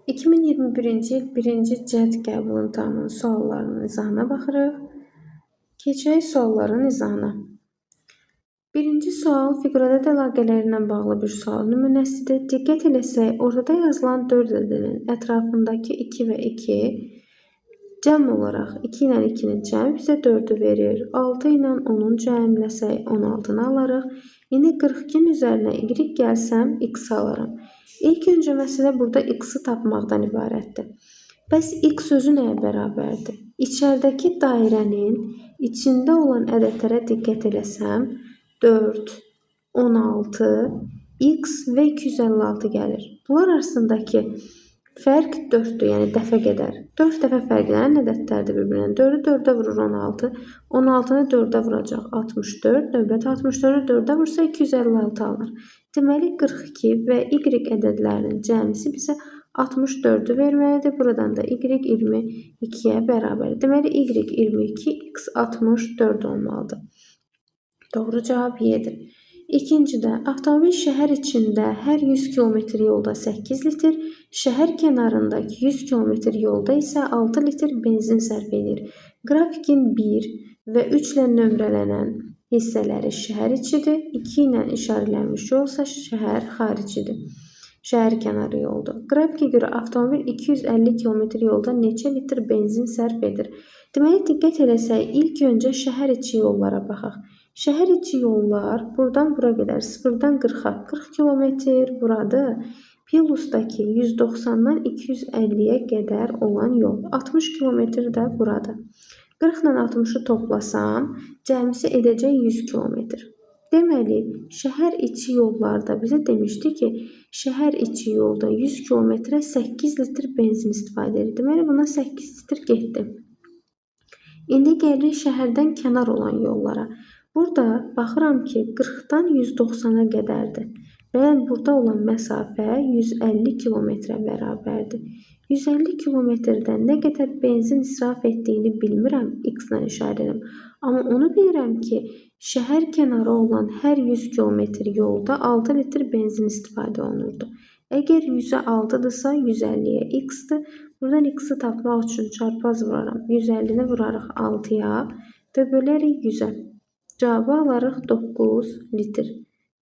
2021-ci il 1-ci cəhd qəbul imtahanının suallarının izahına baxırıq. Keçək sualların izahına. Birinci sual fiqur-ədəd əlaqələri ilə bağlı bir sual nümunəsidir. Diqqət eləsək, ortada yazılan 4 ədədinin ətrafındakı 2 və 2 cəm olaraq 2 ilə 2-nin cəmi bizə 4-ü verir. 6 ilə 10-un cəmləsək 16-nı alarıq. İndi 42-nin üzərinə y gəlsəm x alaram. İlk öncə məsələ burada x-i tapmaqdan ibarətdir. Bəs x sözü nəyə bərabərdir? İçəridəki dairənin içində olan ədədlərə diqqət eləsəm 4, 16, x və 256 gəlir. Bunlar arasındakı fərq 4-dür, yəni dəfə qədər. 4 dəfə fərqlənən ədədlərdir bir-birindən. 4-ü 4-ə vurur 16, 16-nı 4-ə vuracaq 64, növbəti 64-ü 4-ə vursa 256 alınır. Deməli 42 və y ədədlərinin cəmisi bizə 64-ü verməlidir. Buradan da y 22-yə bərabərdir. Deməli y 22, x 64 olmalıdır. Doğru cavab Y-dir. İkincidə, avtomobil şəhər içində hər 100 km yolda 8 litr, şəhər kənarındakı 100 km yolda isə 6 litr benzin sərf edir. Qrafikin 1 və 3 ilə nömrələnən hissələri şəhər içidir, 2 ilə işarələnmiş yol isə şəhər xaricidir. Şəhər kənarı yoldur. Qrafikə görə avtomobil 250 km yolda neçə litr benzin sərf edir? Deməli, diqqət eləsək, ilk öncə şəhər içi yollara baxaq. Şəhər içi yollar buradan bura qədər 0-dan 40-a 40 kilometr buradır. Plusdakı 190-dan 250-yə qədər olan yol 60 kilometr də buradır. 40 ilə 60-ı toplasam, cəmisi edəcək 100 kilometr. Deməli, şəhər içi yollarda bizə demişdi ki, şəhər içi yolda 100 kilometrə 8 litr benzin istifadə edir. Deməli, buna 8 litr getdi. İndi gəlirik şəhərdən kənar olan yollara. Burada baxıram ki, 40-dan 190-a qədərdir. Və yəni burada olan məsafə 150 kilometrə bərabərdir. 150 kilometrdən nə qədər benzin israf etdiyini bilmirəm, x ilə işarə edirəm. Amma onu bilirəm ki, şəhər kənarı olan hər 100 kilometr yolda 6 litr benzin istifadə olunurdu. Əgər 100-ə 6-dırsa, 150-yə x-dir. Buradan x-i tapmaq üçün çarpaz vuraram. 150-ni vurarıq 6-ya və bölərik 100-ə. Cavabı alarıq 9 litr.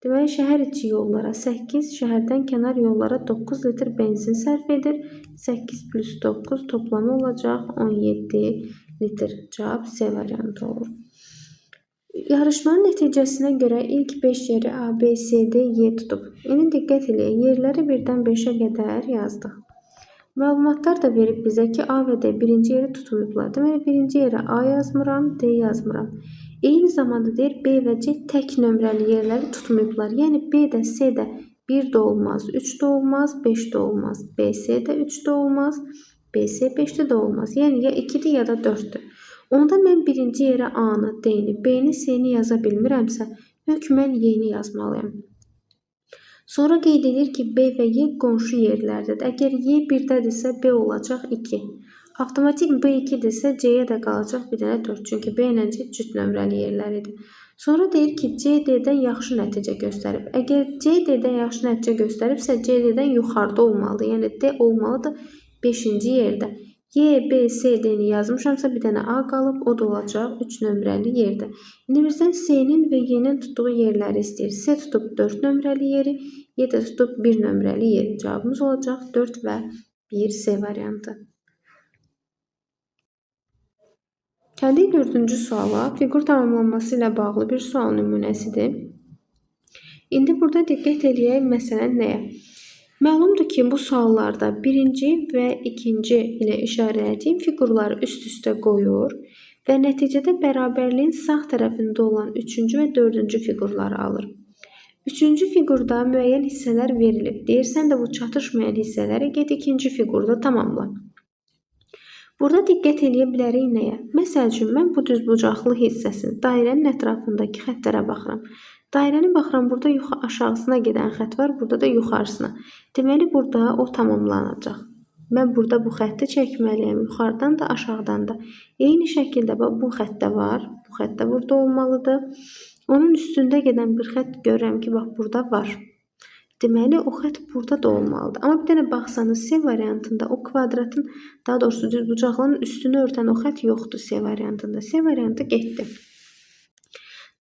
Deməli, şəhər içi yollara 8, şəhərdən kənar yollara 9 litr benzin sərf edir. 8 plus 9 toplamı olacaq 17 litr. Cavab C variantı olur. Yarışmanın nəticəsinə görə ilk 5 yeri A, B, C, D, Y tutub. İndi diqqət eləyək, yerləri 1-dən 5-ə qədər yazdıq. Məlumatlar da verib bizə ki, A və D birinci yeri tutmayıblar. Deməli, birinci yerə A yazmıram, D yazmıram. Eyni zamanda deyir, B və C tək nömrəli yerləri tutmayıblar. Yəni, B də, C də 1 də olmaz, 3 də olmaz, 5 də olmaz. B, C də 3 də olmaz, B, C 5 də olmaz. Yəni, ya 2-dir, ya da 4-dür. Onda mən birinci yerə A-nı, D-ni, B-ni, C-ni yaza bilmirəmsə, hökmən Y-ni yazmalıyam. Sonra qeyd edir ki, B və Y qonşu yerlərdədir. Əgər Y 1-dədirsə, B olacaq 2. Avtomatik B 2-dirsə, C-yə də qalacaq bir dənə 4. Çünki B ilə C cüt nömrəli yerlər idi. Sonra deyir ki, C D-dən yaxşı nəticə göstərib. Əgər C D-dən yaxşı nəticə göstəribsə, C D-dən yuxarıda olmalıdır. Yəni D olmalıdır 5-ci yerdə. Y, B, C, D-ni yazmışamsa bir dənə A qalıb, o da olacaq 3 nömrəli yerdə. İndi bizdən C-nin və Y-nin tutduğu yerləri istəyir. C tutub 4 nömrəli yeri, Y də tutub 1 nömrəli yeri. Cavabımız olacaq 4 və 1 C variantı. Gəldik 4-cü suala. Fiqur tamamlanması ilə bağlı bir sual nümunəsidir. İndi burada diqqət eləyək məsələn nəyə? Məlumdur ki, bu suallarda birinci və ikinci ilə işarələdiyim fiqurları üst-üstə qoyur və nəticədə bərabərliyin sağ tərəfində olan üçüncü və dördüncü fiqurları alır. Üçüncü fiqurda müəyyən hissələr verilib. Deyirsən də bu çatışmayan hissələri get ikinci fiqurda tamamla. Burada diqqət eləyə bilərik nəyə? Məsəl üçün, mən bu düzbucaqlı hissəsini, dairənin ətrafındakı xəttlərə baxıram. Dairəni baxıram, burada aşağısına gedən xətt var, burada da yuxarısına. Deməli, burada o tamamlanacaq. Mən burada bu xətti çəkməliyəm, yuxarıdan da, aşağıdan da. Eyni şəkildə bax, bu xətt də var, bu xətt də burada olmalıdır. Onun üstündə gedən bir xətt görürəm ki, bax, burada var. Deməli, o xətt burada da olmalıdır. Amma bir dənə baxsanız C variantında o kvadratın, daha doğrusu düzbucaqlının üstünü örtən o xətt yoxdur C variantında. C variantı getdi.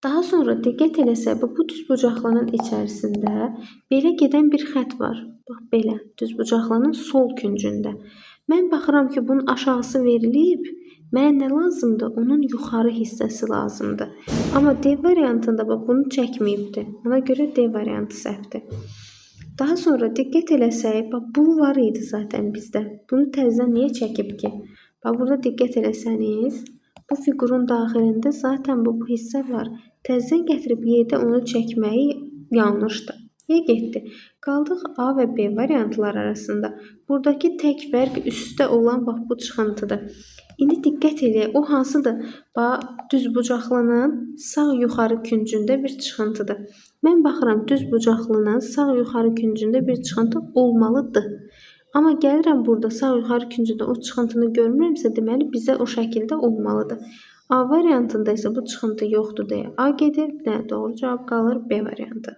Daha sonra diqqət eləsək, bu düzbucaqlının içərisində belə gedən bir xətt var. Bax, belə düzbucaqlının sol küncündə. Mən baxıram ki, bunun aşağısı verilib. Mənə nə lazımdır? Onun yuxarı hissəsi lazımdır. Amma D variantında bax, bunu çəkməyibdir. Ona görə D variantı səhvdir. Daha sonra diqqət eləsək, bax, bu var idi zaten bizdə. Bunu təzədən niyə çəkib ki? Bax, burada diqqət eləsəniz, bu fiqurun daxilində zaten bu hissə var. Təzədən gətirib Y-də onu çəkməyi yanlışdır. Y getdi. Qaldıq A və B variantları arasında. Buradakı tək fərq üstdə olan bax bu çıxıntıdır. İndi diqqət eləyək. O hansıdır? Bax, düzbucaqlının sağ yuxarı küncündə bir çıxıntıdır. Mən baxıram, düzbucaqlının sağ yuxarı küncündə bir çıxıntı olmalıdır. Amma gəlirəm burada sağ yuxarı küncündə o çıxıntını görmürəmsə, deməli bizə o şəkildə olmalıdır. A variantında isə bu çıxıntı yoxdur deyə A gedir. Bir dənə doğru cavab qalır B variantı.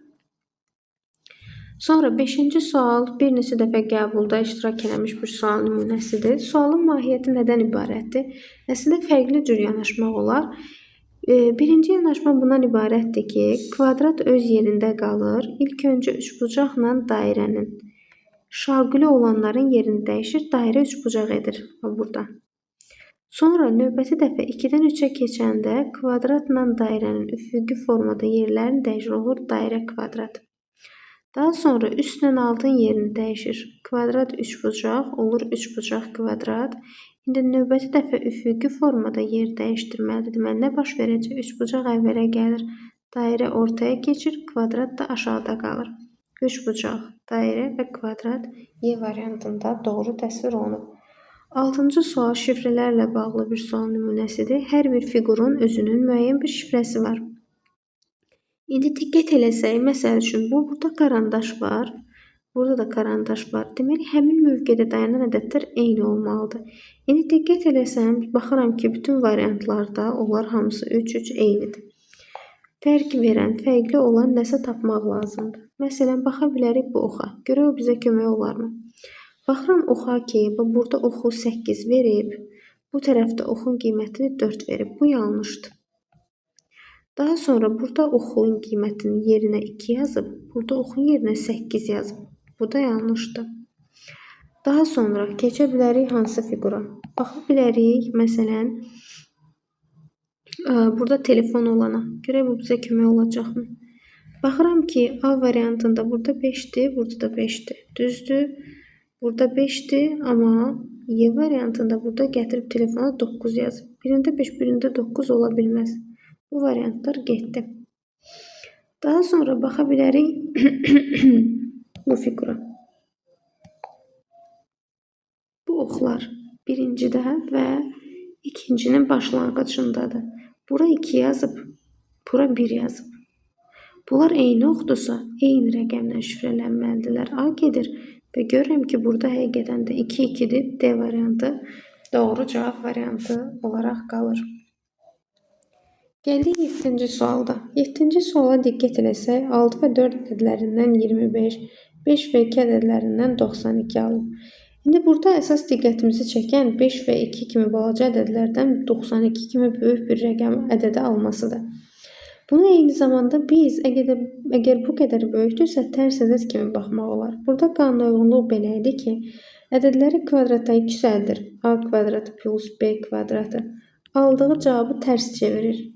Sonra 5-ci sual bir neçə dəfə qəbulda iştirak eləmiş bir sual nümunəsidir. Sualın mahiyyəti nədən ibarətdir? Əslində fərqli cür yanaşmaq olar. Birinci yanaşma bundan ibarətdir ki, kvadrat öz yerində qalır. İlk öncə üçbucaqla dairənin şaquli olanların yerini dəyişir, dairə üçbucaq edir burada. Sonra növbəti dəfə 2-dən 3-ə keçəndə kvadratla dairənin üfüqi formada yerlərini dəyişir, olur dairə kvadrat. Daha sonra üstlə altın yerini dəyişir. Kvadrat üçbucaq olur üçbucaq kvadrat. İndi növbəti dəfə üfüqi formada yer dəyişdirməlidir. Deməli, nə baş verəcək? Üçbucaq əvvələ gəlir, dairə ortaya keçir, kvadrat da aşağıda qalır. Üçbucaq, dairə və kvadrat Y variantında doğru təsvir olunub. 6-cı sual şifrələrlə bağlı bir sual nümunəsidir. Hər bir fiqurun özünün müəyyən bir şifrəsi var. İndi diqqət eləsək, məsəl üçün, burada karandaş var, burada da karandaş var. Deməli, həmin mövqedə dayanan ədədlər eyni olmalıdır. İndi diqqət eləsəm, baxıram ki, bütün variantlarda onlar hamısı 3-3 eynidir. Fərq verən, fərqli olan nəsə tapmaq lazımdır. Məsələn, baxa bilərik bu oxa. Görək o bizə kömək olarmı? Baxıram oxa ki, burada oxu 8 verib, bu tərəfdə oxun qiymətini 4 verib. Bu yanlışdır. Daha sonra burada oxun qiymətinin yerinə 2 yazıb, burada oxun yerinə 8 yazıb. Bu da yanlışdır. Daha sonra keçə bilərik hansı fiqura? Baxa bilərik, məsələn, burada telefon olana. Görək bu bizə kömək olacaqmı? Baxıram ki, A variantında burada 5-dir, burada da 5-dir. Düzdür, burada 5-dir, amma Y variantında burada gətirib telefona 9 yazıb. Birində 5, birində 9 ola bilməz. Bu variantlar getdi. Daha sonra baxa bilərik bu fiqura. Bu oxlar birincidə və ikincinin başlanğıcındadır. Bura 2 yazıb, bura 1 yazıb. Bunlar eyni oxdursa, eyni rəqəmlə şifrələnməlidirlər. A gedir və görürəm ki, burada həqiqətən də 2 2-dir. D variantı doğru cavab variantı olaraq qalır. Gəldik 7-ci sualda. 7-ci suala diqqət eləsək, 6 və 4 ədədlərindən 25, 5 və 2 ədədlərindən 92 alıb. İndi burada əsas diqqətimizi çəkən 5 və 2 kimi balaca ədədlərdən 92 kimi böyük bir rəqəm ədədi almasıdır. Bunu eyni zamanda biz əgər bu qədər böyükdürsə, tərs ədəd kimi baxmaq olar. Burada qanuna uyğunluq belə idi ki, ədədləri kvadrata yüksəldir. A kvadratı plus B kvadratı. Aldığı cavabı tərs çevirir.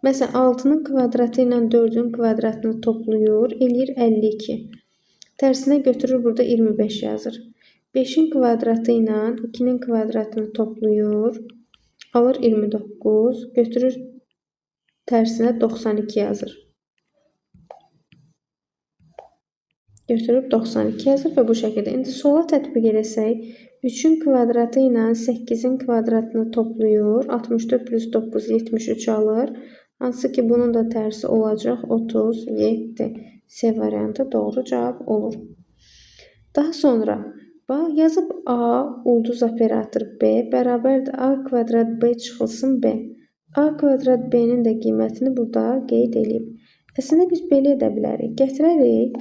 Məsələn, 6-nın kvadratı ilə 4-ün kvadratını toplayır, eləyir 52. Tərsinə götürür, burada 25 yazır. 5-in kvadratı ilə 2-nin kvadratını toplayır, alır 29, götürür tərsinə 92 yazır. Götürüb 92 yazır və bu şəkildə. İndi sola tətbiq eləsək, 3-ün kvadratı ilə 8-in kvadratını toplayır, 64 plus 9, 73 alır. Hansı ki, bunun da tərsi olacaq 37. C variantı doğru cavab olur. Daha sonra yazıb A ulduz operator B bərabərdir A kvadrat B çıxılsın B. A kvadrat B-nin də qiymətini burada qeyd eləyib. Əslində biz belə edə bilərik. Gətirərik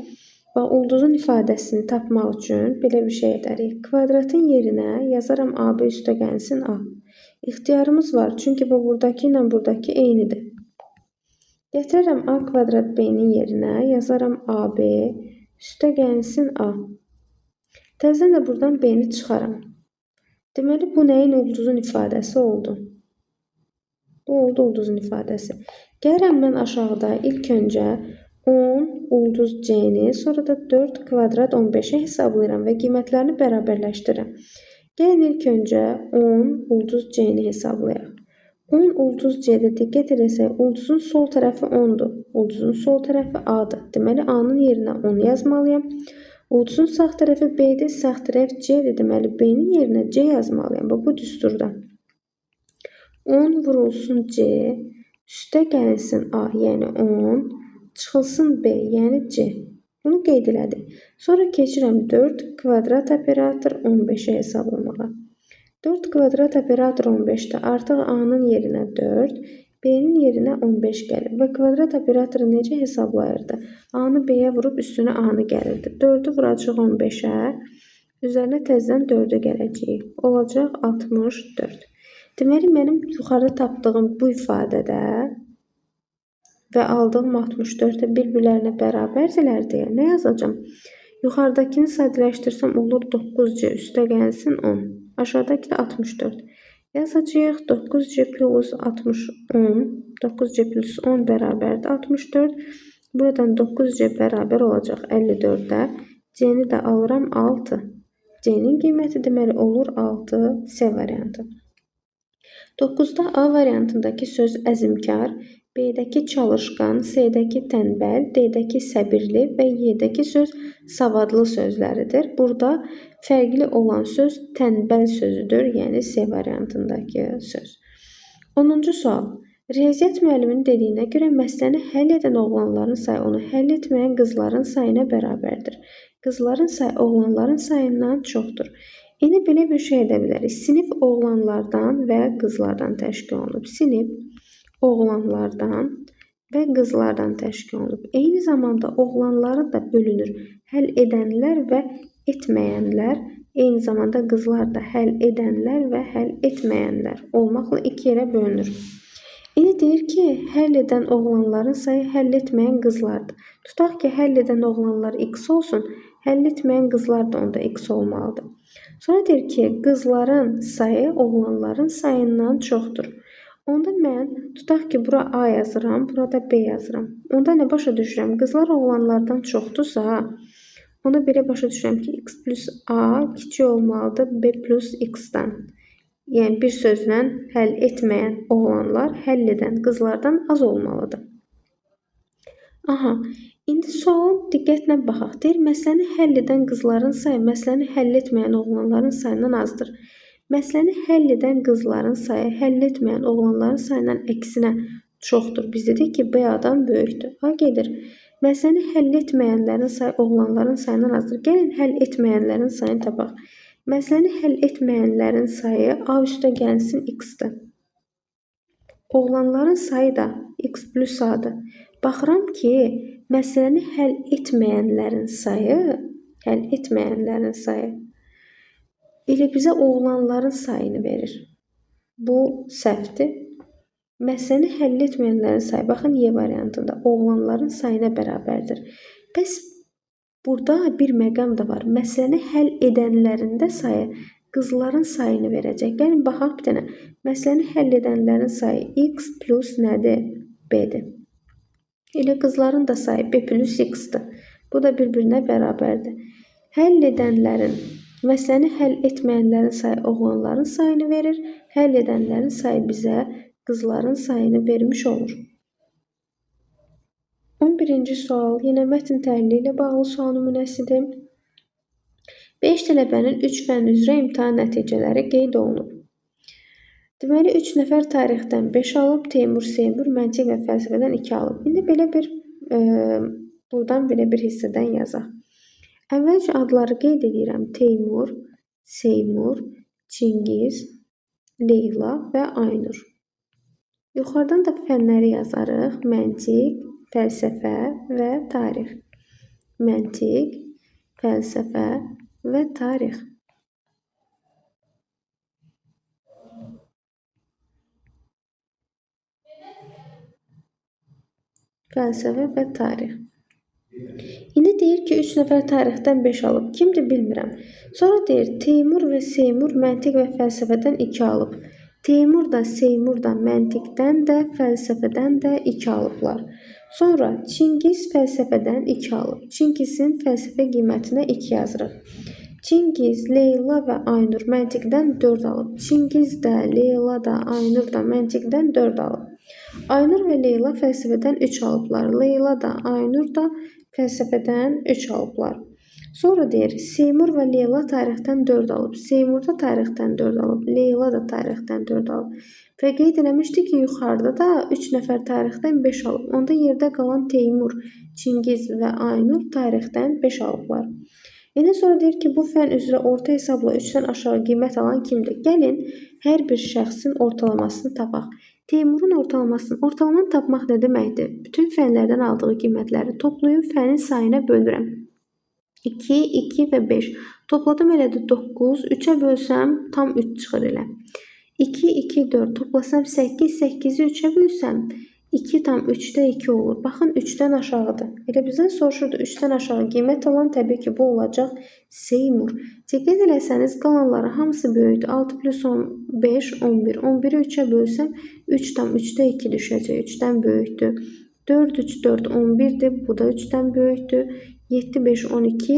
Bax, ulduzun ifadəsini tapmaq üçün belə bir şey edərik. Kvadratın yerinə yazaram AB üstə gəlsin A. İxtiyarımız var, çünki bu buradakı ilə buradakı eynidir. Gətirərəm A kvadrat B-nin yerinə, yazaram AB üstə gəlsin A. Təzədən də buradan B-ni çıxaram. Deməli, bu nəyin ulduzun ifadəsi oldu? Bu oldu ulduzun ifadəsi. Gəlirəm mən aşağıda ilk öncə 10 ulduz C-ni, sonra da 4 kvadrat 15-i hesablayıram və qiymətlərini bərabərləşdirirəm. Gəlin ilk öncə 10 ulduz C-ni hesablayaq. 10 ulduz C-də diqqət eləsək, ulduzun sol tərəfi 10-dur. Ulduzun sol tərəfi A-dır. Deməli, A-nın yerinə 10 yazmalıyam. Ulduzun sağ tərəfi B-dir, sağ tərəf C-dir. Deməli, B-nin yerinə C yazmalıyam. Bax, bu düsturda. 10 vurulsun C, üstə gəlsin A, yəni 10, çıxılsın B, yəni C. Bunu qeyd elədik. Sonra keçirəm 4 kvadrat operator 15-i hesablamağa. 4 kvadrat operator 15-də artıq A-nın yerinə 4, B-nin yerinə 15 gəlir. Və kvadrat operatoru necə hesablayırdı? A-nı B-yə vurub üstünə A-nı gəlirdi. 4-ü vuracaq 15-ə, üzərinə təzədən 4-ü gələcəyik. Olacaq 64. Deməli, mənim yuxarıda tapdığım bu ifadədə və aldığım 64-də bir-birlərinə bərabərdirlər deyə nə yazacağam? Yuxarıdakını sadələşdirsəm olur 9C üstə gəlsin 10. Aşağıdakı da 64. Yazacağıq 9C plus 10. 9C plus 10 bərabərdir 64. Buradan 9C bərabər olacaq 54-ə. C-ni də alıram 6. C-nin qiyməti deməli olur 6, C variantı. 9-da A variantındakı söz əzmkar, B-dəki çalışqan, C-dəki tənbəl, D-dəki səbirli və Y-dəki söz savadlı sözləridir. Burada fərqli olan söz tənbəl sözüdür, yəni C variantındakı söz. 10-cu sual. Riyaziyyat müəlliminin dediyinə görə məsələni həll edən oğlanların sayı onu həll etməyən qızların sayına bərabərdir. Qızların sayı oğlanların sayından çoxdur. İndi belə bir şey edə bilərik. Sinif oğlanlardan və qızlardan təşkil olunub. Sinif oğlanlardan və qızlardan təşkil olunub. Eyni zamanda oğlanları da bölünür. Həll edənlər və etməyənlər, eyni zamanda qızlar da həll edənlər və həll etməyənlər olmaqla iki yerə bölünür. İndi deyir ki, həll edən oğlanların sayı həll etməyən qızlardır. Tutaq ki, həll edən oğlanlar x olsun, həll etməyən qızlar da onda x olmalıdır. Sonra deyir ki, qızların sayı oğlanların sayından çoxdur. Onda mən tutaq ki, bura A yazıram, burada B yazıram. Onda nə başa düşürəm? Qızlar oğlanlardan çoxdursa, ona belə başa düşürəm ki, x plus A kiçik olmalıdır B plus x-dan. Yəni, bir sözlə həll etməyən oğlanlar həll edən qızlardan az olmalıdır. Aha, indi sualın diqqətlə baxaq. Deyir, məsələni həll edən qızların sayı məsələni həll etməyən oğlanların sayından azdır. Məsələni həll edən qızların sayı həll etməyən oğlanların sayından əksinə çoxdur. Biz dedik ki, B A-dan böyükdür. A gedir. Məsələni həll etməyənlərin sayı oğlanların sayından azdır. Gəlin, həll etməyənlərin sayını tapaq. Məsələni həll etməyənlərin sayı A üstə gəlsin x-dir. Oğlanların sayı da x plus A-dır. Baxıram ki, məsələni həll etməyənlərin sayı, elə bizə oğlanların sayını verir. Bu səhvdir. Məsələni həll etməyənlərin sayı, baxın Y variantında oğlanların sayına bərabərdir. Bəs burada bir məqam da var. Məsələni həll edənlərində sayı qızların sayını verəcək. Gəlin baxaq bir dənə. Məsələni həll edənlərin sayı x plus nədir? B-dir. Elə qızların da sayı B plus x-dir. Bu da bir-birinə bərabərdir. Həll edənlərin, məsələni həll etməyənlərin sayı oğlanların sayını verir. Həll edənlərin sayı bizə qızların sayını vermiş olur. 11-ci sual yenə mətn təhlili ilə bağlı sual nümunəsidir. 5 tələbənin 3 fənn üzrə imtahan nəticələri qeyd olunub. Deməli, 3 nəfər tarixdən 5 alıb, Teymur, Seymur, məntiq və fəlsəfədən 2 alıb. İndi belə bir, buradan belə bir hissədən yazaq. Əvvəlcə adları qeyd edirəm. Teymur, Seymur, Çingiz, Leyla və Aynur. Yuxarıdan da fənləri yazarıq. Məntiq, fəlsəfə və tarix. Məntiq, fəlsəfə və tarix. Fəlsəfə və tarix. İndi deyir ki, 3 nəfər tarixdən 5 alıb. Kimdir bilmirəm. Sonra deyir, Teymur və Seymur məntiq və fəlsəfədən 2 alıb. Teymur da, Seymur da məntiqdən də, fəlsəfədən də 2 alıblar. Sonra Çingiz fəlsəfədən 2 alıb. Çingizin fəlsəfə qiymətinə 2 yazırıq. Çingiz, Leyla və Aynur məntiqdən 4 alıb. Çingiz də, Leyla da, Aynur da məntiqdən 4 alıb. Aynur və Leyla fəlsəfədən 3 alıblar. Leyla da, Aynur da fəlsəfədən 3 alıblar. Sonra deyir, Seymur və Leyla tarixdən 4 alıb. Seymur da tarixdən 4 alıb. Leyla da tarixdən 4 alıb. Və qeyd eləmişdi ki, yuxarıda da 3 nəfər tarixdən 5 alıb. Onda yerdə qalan Teymur, Çingiz və Aynur tarixdən 5 alıblar. İndi sonra deyir ki, bu fən üzrə orta hesabla 3-dən aşağı qiymət alan kimdir? Gəlin, hər bir şəxsin ortalamasını tapaq. Teymurun ortalamasını, ortalamanı tapmaq nə deməkdir? Bütün fənlərdən aldığı qiymətləri toplayıb fənin sayına bölürəm. 2, 2 və 5. Topladım elədir 9, 3-ə bölsəm tam 3 çıxır elə. 2, 2, 4. Toplasam 8, 8-i 3-ə bölsəm 2 tam 3-də 2 olur. Baxın, 3-dən aşağıdır. Elə bizdən soruşurdu, 3-dən aşağı qiymət alan təbii ki, bu olacaq Seymur. Diqqət eləsəniz, qalanları hamısı böyükdür. 6 plus 5, 11. 11-i 3-ə bölsəm 3 tam 3-də 2 düşəcək. 3-dən böyükdür. 4, 3, 4, 11-dir. Bu da 3-dən böyükdür. 7, 5, 12.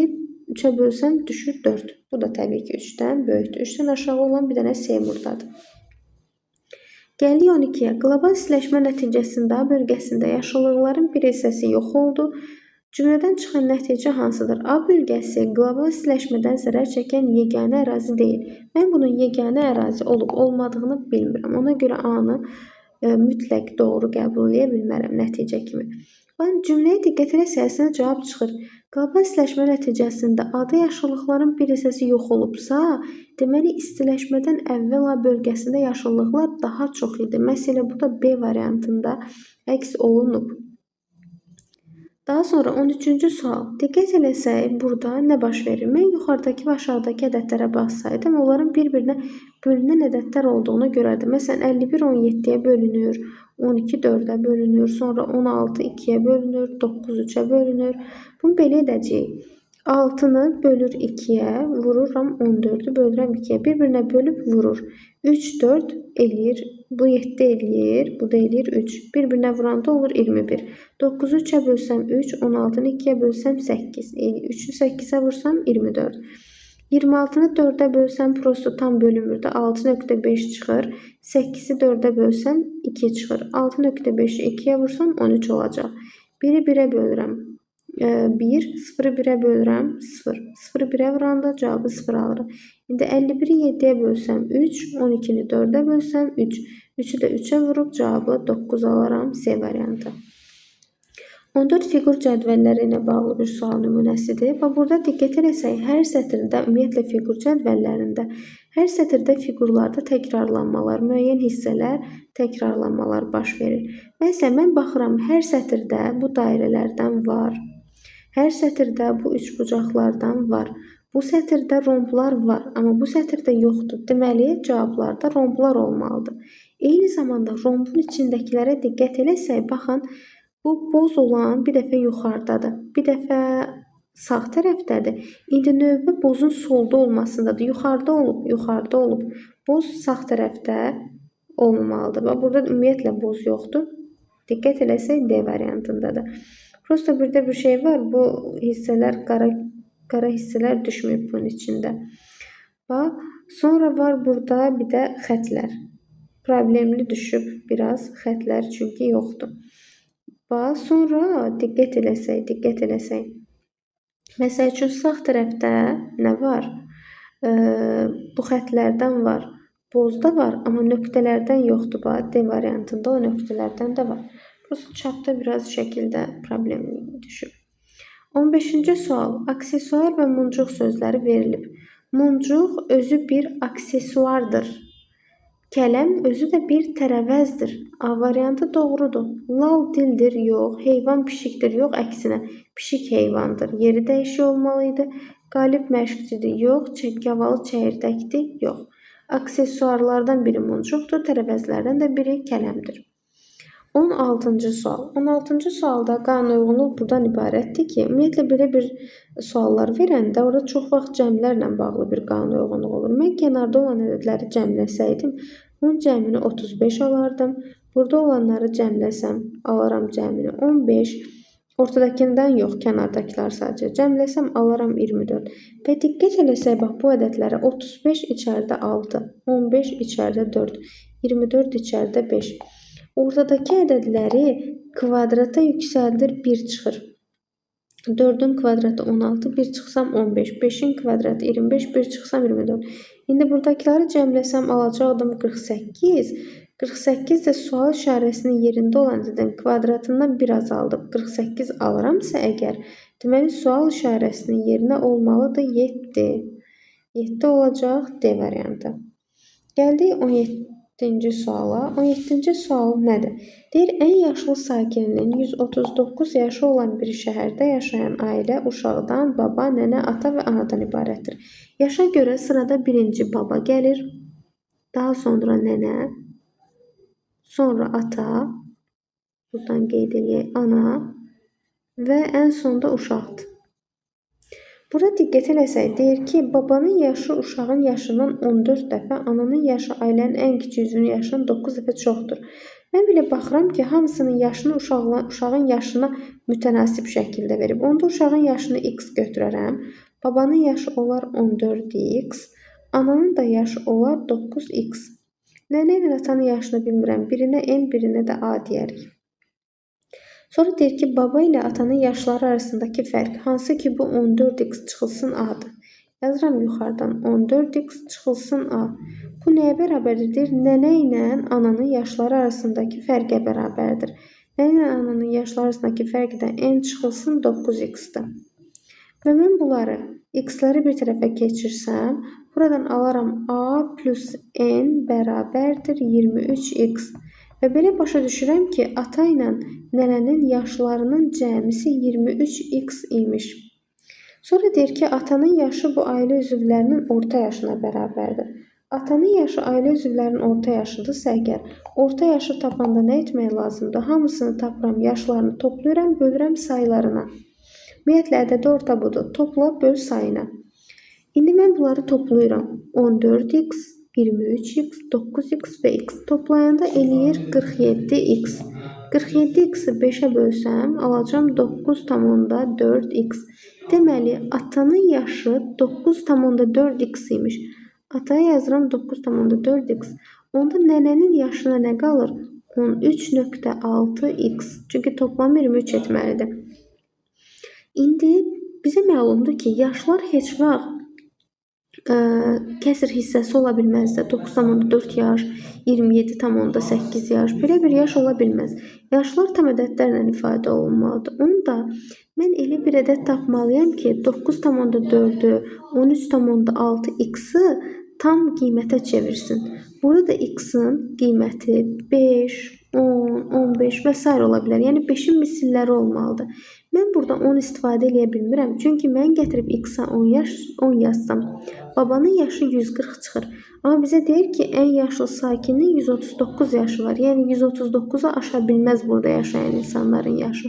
3-ə bölsəm düşür 4. Bu da təbii ki, 3-dən böyükdür. 3-dən aşağı olan bir dənə Seymurdadır. Gəldik 12-yə. Qlobal istiləşmə nəticəsində A bölgəsində yaşıllıqların bir hissəsi yox oldu. Cümlədən çıxan nəticə hansıdır? A bölgəsi qlobal istiləşmədən zərər çəkən yeganə ərazi deyil. Mən bunun yeganə ərazi olub olmadığını bilmirəm. Ona görə A-nı mütləq doğru qəbul edə bilmərəm nəticə kimi. Baxın, cümləyə diqqət eləsəniz cavab çıxır. Qlobal istiləşmə nəticəsində A-da yaşıllıqların bir hissəsi yox olubsa, deməli istiləşmədən əvvəl A bölgəsində yaşıllıqlar daha çox idi. Məsələ bu da B variantında əks olunub. Daha sonra 13-cü sual. Diqqət eləsək, burada nə baş verir? Mən yuxarıdakı və aşağıdakı ədədlərə baxsaydım, onların bir-birinə bölünən ədədlər olduğunu görərdim. Məsələn, 51 17-yə bölünür, 12 4-ə bölünür, sonra 16 2-yə bölünür, 9 3-ə bölünür. Bunu belə edəcəyik. 6-nı bölür 2-yə, vururam 14-ü bölürəm 2-yə. Bir-birinə bölüb vurur. 3, 4 eləyir, bu 7 eləyir, bu da eləyir 3. Bir-birinə vuranda olur 21. 9-u 3-ə bölsəm 3, 16-nı 2-yə bölsəm 8. 3-ü 8-ə vursam 24. 26-nı 4-ə bölsəm prosto tam bölünmür də 6.5 çıxır. 8-i 4-ə bölsəm 2 çıxır. 6.5-i 2-yə vursam 13 olacaq. 1-i 1-ə bölürəm. 1, 0-ı 1-ə bölürəm, 0. 0-ı 1-ə vuranda cavabı 0 alırıq. İndi 51-i 7-yə bölsəm 3, 12-ni 4-ə bölsəm 3. 3-ü də 3-ə vurub cavabı 9 alaram, C variantı. 14 fiqur cədvəlləri ilə bağlı bir sual nümunəsidir. Və burada diqqət eləsək, hər sətirdə, ümumiyyətlə fiqur cədvəllərində, hər sətirdə fiqurlarda təkrarlanmalar, müəyyən hissələr, təkrarlanmalar baş verir. Məsələn, mən baxıram, hər sətirdə bu dairələrdən var. Hər sətirdə bu üçbucaqlardan var. Bu sətirdə romblar var, amma bu sətirdə yoxdur. Deməli, cavablarda romblar olmalıdır. Eyni zamanda rombun içindəkilərə diqqət eləsək, baxın, bu boz olan bir dəfə yuxarıdadır, bir dəfə sağ tərəfdədir. İndi növbə bozun solda olmasındadır. Yuxarıda olub, yuxarıda olub. Boz sağ tərəfdə olmamalıdır. Bax, burada ümumiyyətlə boz yoxdur. Diqqət eləsək D variantındadır. Prosta burada bir şey var. Bu hissələr qara hissələr düşməyib bunun içində. Bax, sonra var burada bir də xətlər. Problemli düşüb biraz xətlər çünki yoxdur. Bax, sonra diqqət eləsək. Məsəl üçün sağ tərəfdə nə var? Bu xətlərdən var. Bozda var, amma nöqtələrdən yoxdur. Bax, D variantında o nöqtələrdən də var. Burası çapda biraz şəkildə problemli düşüb. 15-ci sual. Aksesuar və muncuq sözləri verilib. Muncuq özü bir aksesuardır. Kələm özü də bir tərəvəzdir. A variantı doğrudur. Lal dildir, yox. Heyvan pişikdir, yox. Əksinə, pişik heyvandır. Yeri dəyişik olmalı idi. Qalib məşqçidir, yox. Gavalı çəyirdəkdir, yox. Aksesuarlardan biri muncuqdur, tərəvəzlərdən də biri kələmdir. 16-cı sual. 16-cı sualda qanunauyğunluq buradan ibarətdir ki, ümumiyyətlə belə bir suallar verəndə orada çox vaxt cəmlərlə bağlı bir qanunauyğunluq olur. Mən kənarda olan ədədləri cəmləsəydim, bunun cəmini 35 alardım. Burada olanları cəmləsəm, alaram cəmini 15. Ortadakından yox, kənardakılar sadəcə cəmləsəm, alaram 24. Və diqqət eləsək, bax bu ədədlərə 35 içəridə 6, 15 içəridə 4, 24 içəridə 5. Ortadakı ədədləri kvadrata yüksəldir, 1 çıxır. 4-ün kvadratı 16, 1 çıxsam 15, 5-in kvadratı 25, 1 çıxsam 24. İndi buradakıları cəmləsəm alacaqdım 48. 48 də sual işarəsinin yerində olan ədədin kvadratından 1 azaldıb 48 alıramsa əgər, deməli sual işarəsinin yerinə olmalıdır 7. 7 olacaq D variantı. Gəldik 17-ci suala. 17-ci sual nədir? Deyir, ən yaşlı sakininin 139 yaşı olan bir şəhərdə yaşayan ailə uşaqdan, baba, nənə, ata və anadan ibarətdir. Yaşa görə sırada birinci baba gəlir, daha sonra nənə, sonra ata, buradan qeyd eləyək ana və ən sonda uşaqdır. Burada diqqət eləsək, deyir ki, babanın yaşı uşağın yaşından 14 dəfə, ananın yaşı ailənin ən kiçik üzvünün yaşından 9 dəfə çoxdur. Mən belə baxıram ki, hamısının yaşını uşağın yaşına mütənasib şəkildə verib. Onda uşağın yaşını x götürərəm. Babanın yaşı olar 14x, ananın da yaşı olar 9x. Nənə ilə atanın yaşını bilmirəm. Birinə n, birinə də a deyərik. Sonra deyir ki, baba ilə atanın yaşları arasındakı fərq, hansı ki bu 14x çıxılsın a-dır. Yazıram yuxarıdan 14x çıxılsın a. Bu nəyə bərabərdir? Deyir, nənə ilə ananın yaşları arasındakı fərqə bərabərdir. Nənə ilə ananın yaşları arasındakı fərq də n çıxılsın 9x-dir. Və mən bunları, x-ləri bir tərəfə keçirsəm, buradan alaram a plus n bərabərdir 23x. Və belə başa düşürəm ki, ata ilə nənənin yaşlarının cəmisi 23x imiş. Sonra deyir ki, atanın yaşı bu ailə üzvlərinin orta yaşına bərabərdir. Atanın yaşı ailə üzvlərinin orta yaşıdırsa əgər, orta yaşı tapanda nə etmək lazımdır? Hamısını tapıram, yaşlarını toplayıram, bölürəm saylarına. Ümumiyyətlə, ədədi orta budur. Topla, böl sayına. İndi mən bunları toplayıram. 14x, 23x, 9x və x toplayanda eləyir 47x. 47x-i 5-ə bölsəm, alacam 9,4x. Deməli, atanın yaşı 9,4x imiş. Ataya yazıram 9,4x. Onda nənənin yaşına nə qalır? 13,6x. Çünki toplam 23 etməlidir. İndi bizə məlumdur ki, yaşlar heç vaxt kəsir hissəsi ola bilməz də. 9,4 yaş, 27,8 yaş, belə bir yaş ola bilməz. Yaşlar tam ədədlərlə ifadə olunmalıdır. Onda mən elə bir ədəd tapmalıyam ki, 9,4-ü, 13,6 x-i tam qiymətə çevirsin. Burada da x-in qiyməti 5, 10, 15 və s. ola bilər. Yəni 5-in misilləri olmalıdır. Mən burada 10 istifadə eləyə bilmirəm. Çünki mən gətirib x-a 10 yazsam, babanın yaşı 140 çıxır. Amma bizə deyir ki, ən yaşlı sakinin 139 yaşı var. Yəni 139-a aşa bilməz burada yaşayan insanların yaşı.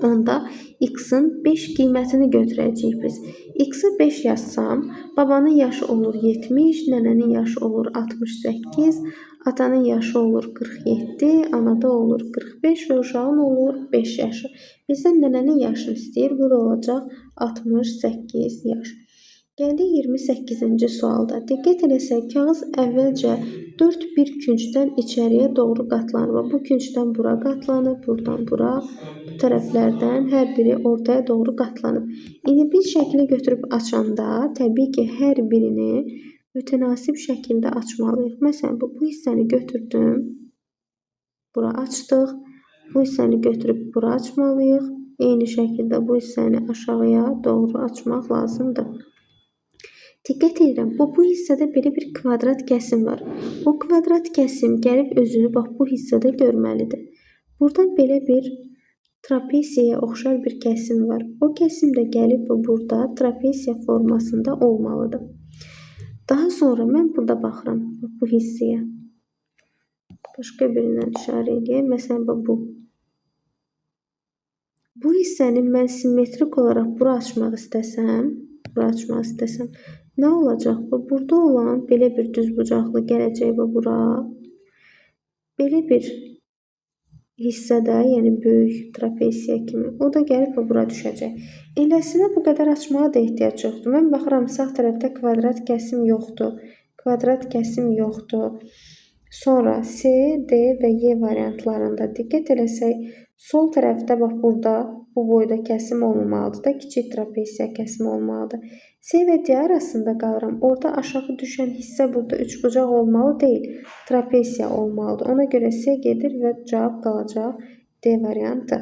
Onda x-in 5 qiymətini götürəcəyik biz. X-i 5 yazsam, babanın yaşı olur 70, nənənin yaşı olur 68, atanın yaşı olur 47, anada olur 45 və uşağın olur 5 yaşı. Bizdən nənənin yaşını istəyir, bu da olacaq 68 yaş. Gəldik 28-ci sualda. Diqqət eləsək, kağız əvvəlcə 4 bir küncdən içəriyə doğru qatlanır. Bu küncdən bura qatlanıb, buradan bura, bu tərəflərdən hər biri ortaya doğru qatlanıb. İndi biz şəkli götürüb açanda, təbii ki, hər birini mütənasib şəkildə açmalıyıq. Məsələn, bu hissəni götürdüm, bura açdıq. Bu hissəni götürüb bura açmalıyıq. Eyni şəkildə bu hissəni aşağıya doğru açmaq lazımdır. Diqqət edirəm, bu hissədə belə bir kvadrat kəsim var. O kvadrat kəsim gəlib özünü bax bu hissədə görməlidir. Burada belə bir trapesiyaya oxşar bir kəsim var. O kəsim də gəlib burada trapesiya formasında olmalıdır. Daha sonra mən burada baxıram bu hissəyə. Başqa birindən işarə edeyim. Məsələn, bu. Bu hissəni mən simmetrik olaraq bura açmaq istəsəm, nə olacaq? Bu, burada olan belə bir düzbucaqlı gələcək bu bura. Belə bir hissədə, yəni böyük trapesiya kimi, o da gəlib bura düşəcək. Eləsinə bu qədər açmağa da ehtiyac yoxdur. Mən baxıram, sağ tərəfdə kvadrat kəsim yoxdur. Kvadrat kəsim yoxdur. Sonra C, D və Y variantlarında diqqət eləsək, sol tərəfdə bax burada bu boyda kəsim olmamalıdır da, kiçik trapesiya kəsimi olmalıdır. C və D arasında qalıram. Orada aşağı düşən hissə burada üçbucaq olmalı deyil, trapesiya olmalıdır. Ona görə C gedir və cavab qalacaq D variantı.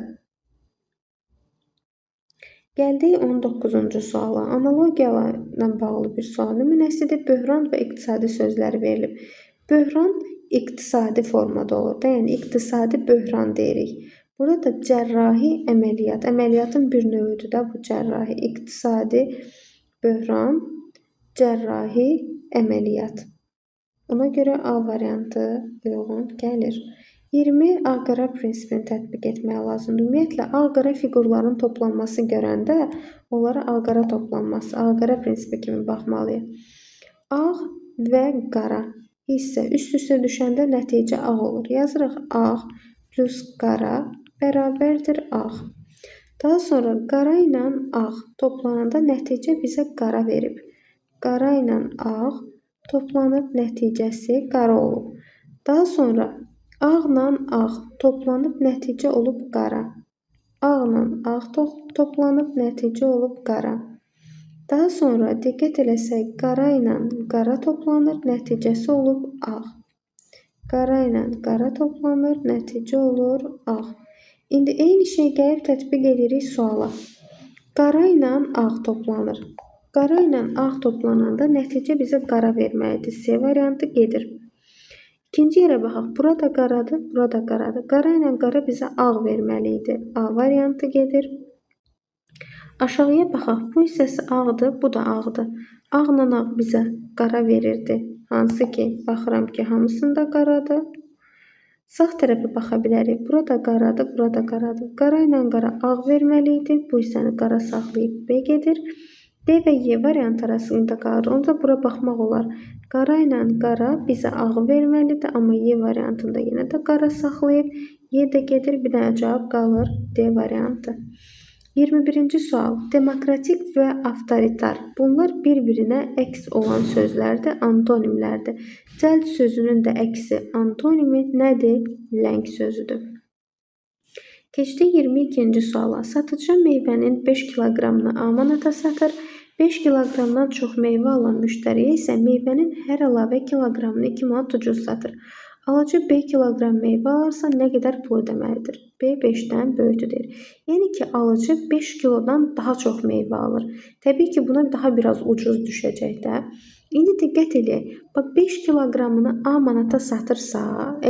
Gəldik 19-cu suala. Analogiyalarla bağlı bir sual nümunəsidir. Böhran və iqtisadi sözləri verilib. Böhran iqtisadi formada olur da, yəni iqtisadi böhran deyirik. Burada da cərrahi əməliyyat, əməliyyatın bir növüdür də bu cərrahi, iqtisadi böhran, cərrahi əməliyyat. Ona görə A variantı uyğun gəlir. 20 ağ-qara prinsipini tətbiq etmək lazımdır. Ümumiyyətlə, ağ-qara fiqurların toplanması görəndə onlara ağ-qara toplanması, ağ-qara prinsipi kimi baxmalıyıq. Ağ və qara hissə üst-üstə düşəndə nəticə ağ olur. Yazırıq ağ plus qara bərabərdir ağ. Daha sonra qara ilə ağ toplananda nəticə bizə qara verib. Qara ilə ağ toplanıb nəticəsi qara olub. Daha sonra ağla ağ toplanıb nəticə olub qara. Ağla ağ toplanıb nəticə olub qara. Daha sonra diqqət eləsək qara ilə qara toplanır, nəticəsi olub ağ. Qara ilə qara toplanır, nəticə olur ağ. İndi eyni şey gəlib tətbiq edirik suala. Qara ilə ağ toplanır. Qara ilə ağ toplananda nəticə bizə qara verməlidir. C variantı gedir. İkinci yerə baxaq. Burada qaradır, burada qaradır. Qara ilə qara bizə ağ verməli idi. A variantı gedir. Aşağıya baxaq. Bu hissəsi ağdır, bu da ağdır. Ağla ağ bizə qara verirdi. Hansı ki, baxıram ki, hamısında qaradır. Sağ tərəfə baxa bilərik. Burada qaradır, burada qaradır. Qara ilə qara ağ verməli idi. Bu hissəni qara saxlayıb B gedir. D və Y variantı arasında qalır. Onda bura baxmaq olar. Qara ilə qara bizə ağ verməlidir, amma Y variantında yenə də qara saxlayıb. Y də gedir, bir dənə cavab qalır D variantı. 21-ci sual. Demokratik və avtoritar. Bunlar bir-birinə əks olan sözlərdir, antonimlərdir. Cəld sözünün də əksi antonimi nədir? Ləng sözüdür. Keçdik 22-ci suala. Satıcı meyvənin 5 kiloqramını A manata satır. 5 kiloqramdan çox meyvə alan müştəriyə isə meyvənin hər əlavə kiloqramını 2 manat ucuz satır. Alıcı B kiloqram meyvə alarsa nə qədər pul ödəməlidir? B 5-dən böyükdür deyir. Yəni ki, alıcı 5 kilodan daha çox meyvə alır. Təbii ki, buna daha biraz ucuz düşəcək də. İndi diqqət eləyək. Bax, 5 kiloqramını A manata satırsa,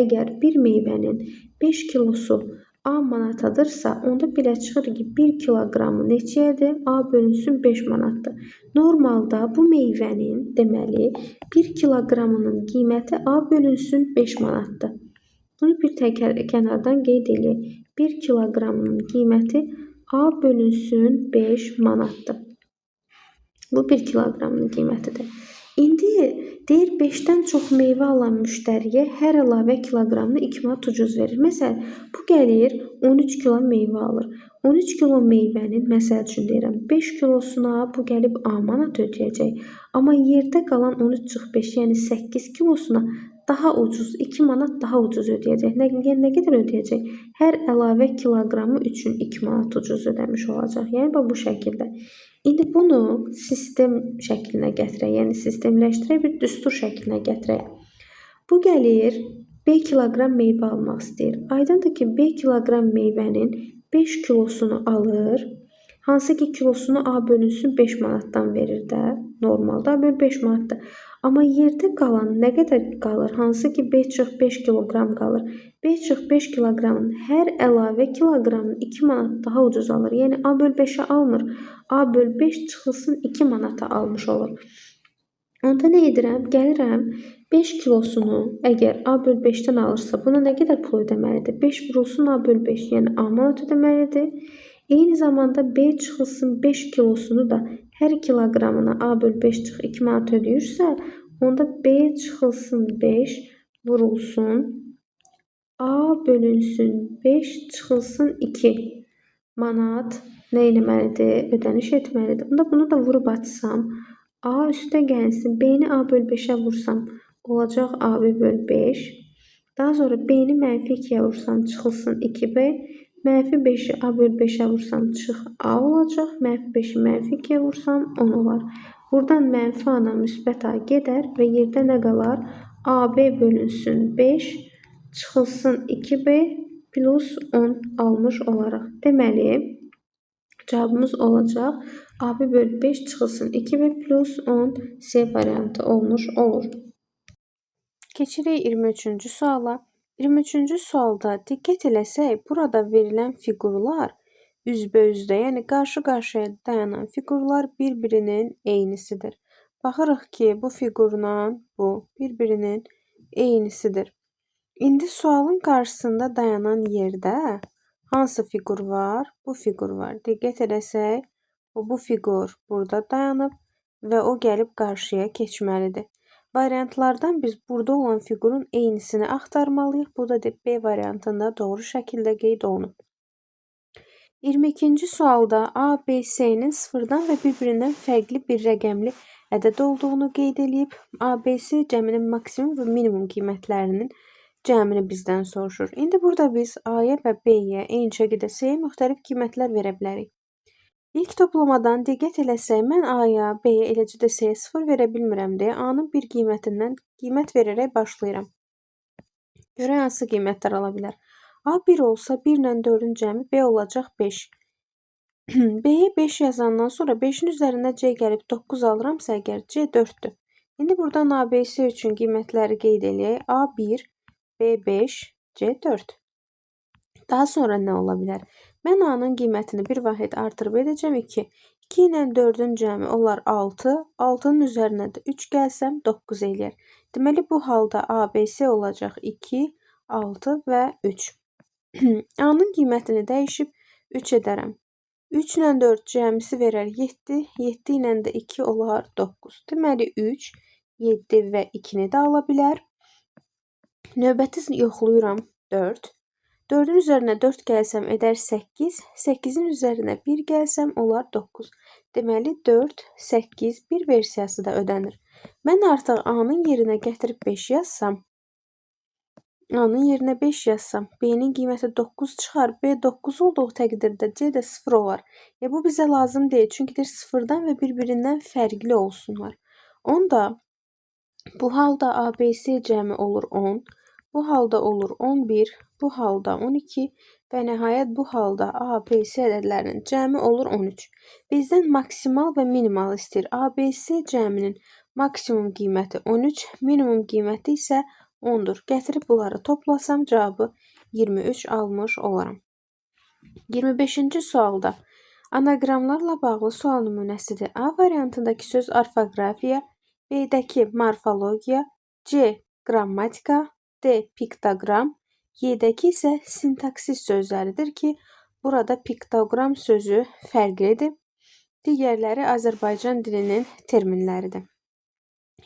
əgər bir meyvənin 5 kilosu A manatadırsa, onda belə çıxır ki, 1 kiloqramı neçəyədir? A bölünsün 5 manatdır. Normalda bu meyvənin, deməli, 1 kiloqramının qiyməti A bölünsün 5 manatdır. Bunu bir tək kənardan qeyd eləyək. 1 kiloqramının qiyməti A bölünsün 5 manatdır. Bu 1 kiloqramının qiymətidir. İndi deyir 5-dən çox meyvə alan müştəriyə hər əlavə kiloqramını 2 manat ucuz verir. Məsələn, bu gəlir 13 kilo meyvə alır. 13 kilo meyvənin, məsəl üçün deyirəm, 5 kilosuna bu gəlib A manat ödəyəcək. Amma yerdə qalan 13,5, yəni 8 kilosuna daha ucuz, 2 manat daha ucuz ödəyəcək. Yəni nə qədər ödəyəcək? Hər əlavə kiloqramı üçün 2 manat ucuz ödəmiş olacaq. Yəni bax bu şəkildə. İndi bunu sistem şəklinə gətirək, yəni sistemləşdirək, bir düstur şəklinə gətirək. Bu gəlir B kiloqram meyvə almaq istəyir. Aydındır ki, B kiloqram meyvənin 5 kilosunu alır. Hansı ki kilosunu A bölünsün 5 manatdan verir də. Normalda A böl 5 manatdır. Amma yerdə qalan nə qədər qalır? Hansı ki B çıx 5 kiloqram qalır. B çıx 5 kiloqramın hər əlavə kiloqramını 2 manat daha ucuz alır. Yəni A böl 5-ə almır. A böl 5 çıxılsın 2 manata almış olur. Onda nə edirəm? Gəlirəm 5 kilosunu əgər A böl 5-dən alırsa buna nə qədər pul ödəməlidir? 5 vurulsun A böl 5, yəni A manat ödəməlidir. Eyni zamanda B çıxılsın 5 kilosunu da hər kiloqramına A böl 5 çıx 2 manat ödəyirsə, onda B çıxılsın 5 vurulsun A bölünsün 5 çıxılsın 2 manat nə eləməlidir? Ödəniş etməlidir. Onda bunu da vurub açsam, A üstə gəlsin, B-ni A böl 5-ə vursam, olacaq AB böl 5. Daha sonra B-ni mənfi 2-yə vursam, çıxılsın 2B. Mənfi 5-i A böl 5-ə vursam, çıx A olacaq. Mənfi 5-i mənfi 2-yə vursam, 10 olar. Buradan mənfi A-dan müsbət A gedər və yerdə nə qalar? AB bölünsün 5, çıxılsın 2B plus 10 almış olaraq. Deməli, cavabımız olacaq AB böl 5 çıxılsın 2B plus 10 C variantı olmuş olur. Keçirik 23-cü suala. 23-cü sualda diqqət eləsək, burada verilən fiqurlar üzbəüzdə, yəni qarşı-qarşıya dayanan fiqurlar bir-birinin eynisidir. Baxırıq ki, bu fiqurla bu bir-birinin eynisidir. İndi sualın qarşısında dayanan yerdə hansı fiqur var? Bu fiqur var. Diqqət eləsək, bu fiqur burada dayanıb və o gəlib qarşıya keçməlidir. Variantlardan biz burada olan fiqurun eynisini axtarmalıyıq. Bu da B variantında doğru şəkildə qeyd olunub. 22-ci sualda A, B, C-nin sıfırdan və bir-birindən fərqli bir rəqəmli ədəd olduğunu qeyd eləyib. A, B, C cəminin maksimum və minimum qiymətlərinin cəmini bizdən soruşur. İndi burada biz A-ya və B-yə, eyni şəkildə C-yə müxtəlif qiymətlər verə bilərik. İlk toplamadan diqqət eləsək, mən A-ya, B-yə, eləcə də C-yə 0 verə bilmirəm deyə A-nın bir qiymətindən qiymət verərək başlayıram. Görək hansı qiymətlər ala bilər. A 1 olsa 1 ilə 4-ün cəmi B olacaq 5. B-yə 5 yazandan sonra 5-in üzərinə C gəlib 9 alıramsa əgər C 4-dür. İndi buradan A, B, C üçün qiymətləri qeyd eləyək. A 1, B 5, C 4. Daha sonra nə ola bilər? Mən A-nın qiymətini bir vahid artırıb edəcəm 2. 2 ilə 4-ün cəmi olar 6. 6-nın üzərinə də 3 gəlsəm 9 eləyər. Deməli, bu halda A, B, C olacaq 2, 6 və 3. A-nın qiymətini dəyişib 3 edərəm. 3 ilə 4 cəmisi verər 7. 7 ilə də 2 olar 9. Deməli, 3, 7 və 2-ni də ala bilər. Növbəti yoxlayıram 4. 4-ün üzərinə 4 gəlsəm edər 8. 8-in üzərinə 1 gəlsəm olar 9. Deməli 4, 8, 1 versiyası da ödənir. Mən artıq A-nın yerinə gətirib 5 yazsam, A-nın yerinə 5 yazsam, B-nin qiyməti 9 çıxar. B 9 olduğu təqdirdə C də 0 olar. Bu bizə lazım deyil. Çünki deyir sıfırdan və bir-birindən fərqli olsunlar. Onda bu halda A, B, C cəmi olur 10. Bu halda olur 11, bu halda 12 və nəhayət bu halda A, B, C ədədlərinin cəmi olur 13. Bizdən maksimal və minimal istəyir. A, B, C cəminin maksimum qiyməti 13, minimum qiyməti isə 10-dur. Gətirib bunları toplasam cavabı 23 almış olaram. 25-ci sualda anaqramlarla bağlı sual nümunəsidir. A variantındakı söz orfoqrafiya, B-dəki morfologiya, C qrammatika, D piktoqram, Y-dəki isə sintaksis sözləridir ki, burada piktoqram sözü fərqlidir. Digərləri Azərbaycan dilinin terminləridir.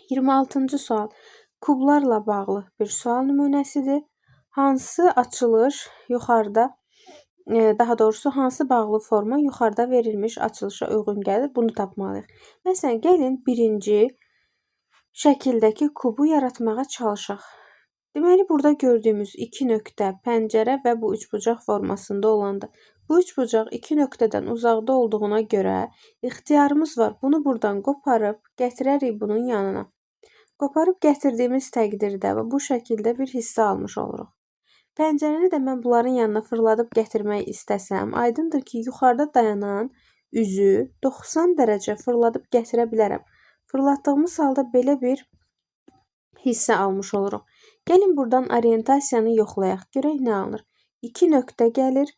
26-cı sual kublarla bağlı bir sual nümunəsidir. Hansı açılış yuxarıda, daha doğrusu hansı bağlı forma yuxarıda verilmiş açılışa uyğun gəlir, bunu tapmalıyıq. Məsələn, gəlin birinci şəkildəki kubu yaratmağa çalışaq. Deməli, burada gördüyümüz iki nöqtə pəncərə və bu üçbucaq formasında olandır. Bu üçbucaq iki nöqtədən uzaqda olduğuna görə ixtiyarımız var. Bunu buradan qoparıb gətirərik bunun yanına. Qoparıb gətirdiyimiz təqdirdə və bu şəkildə bir hissə almış oluruq. Pəncərəni də mən bunların yanına fırladıb gətirmək istəsəm, aydındır ki, yuxarıda dayanan üzü 90 dərəcə fırladıb gətirə bilərəm. Fırlatdığımız halda belə bir hissə almış oluruq. Gəlin buradan orientasiyanı yoxlayaq. Görək nə alınır. 2 nöqtə gəlir,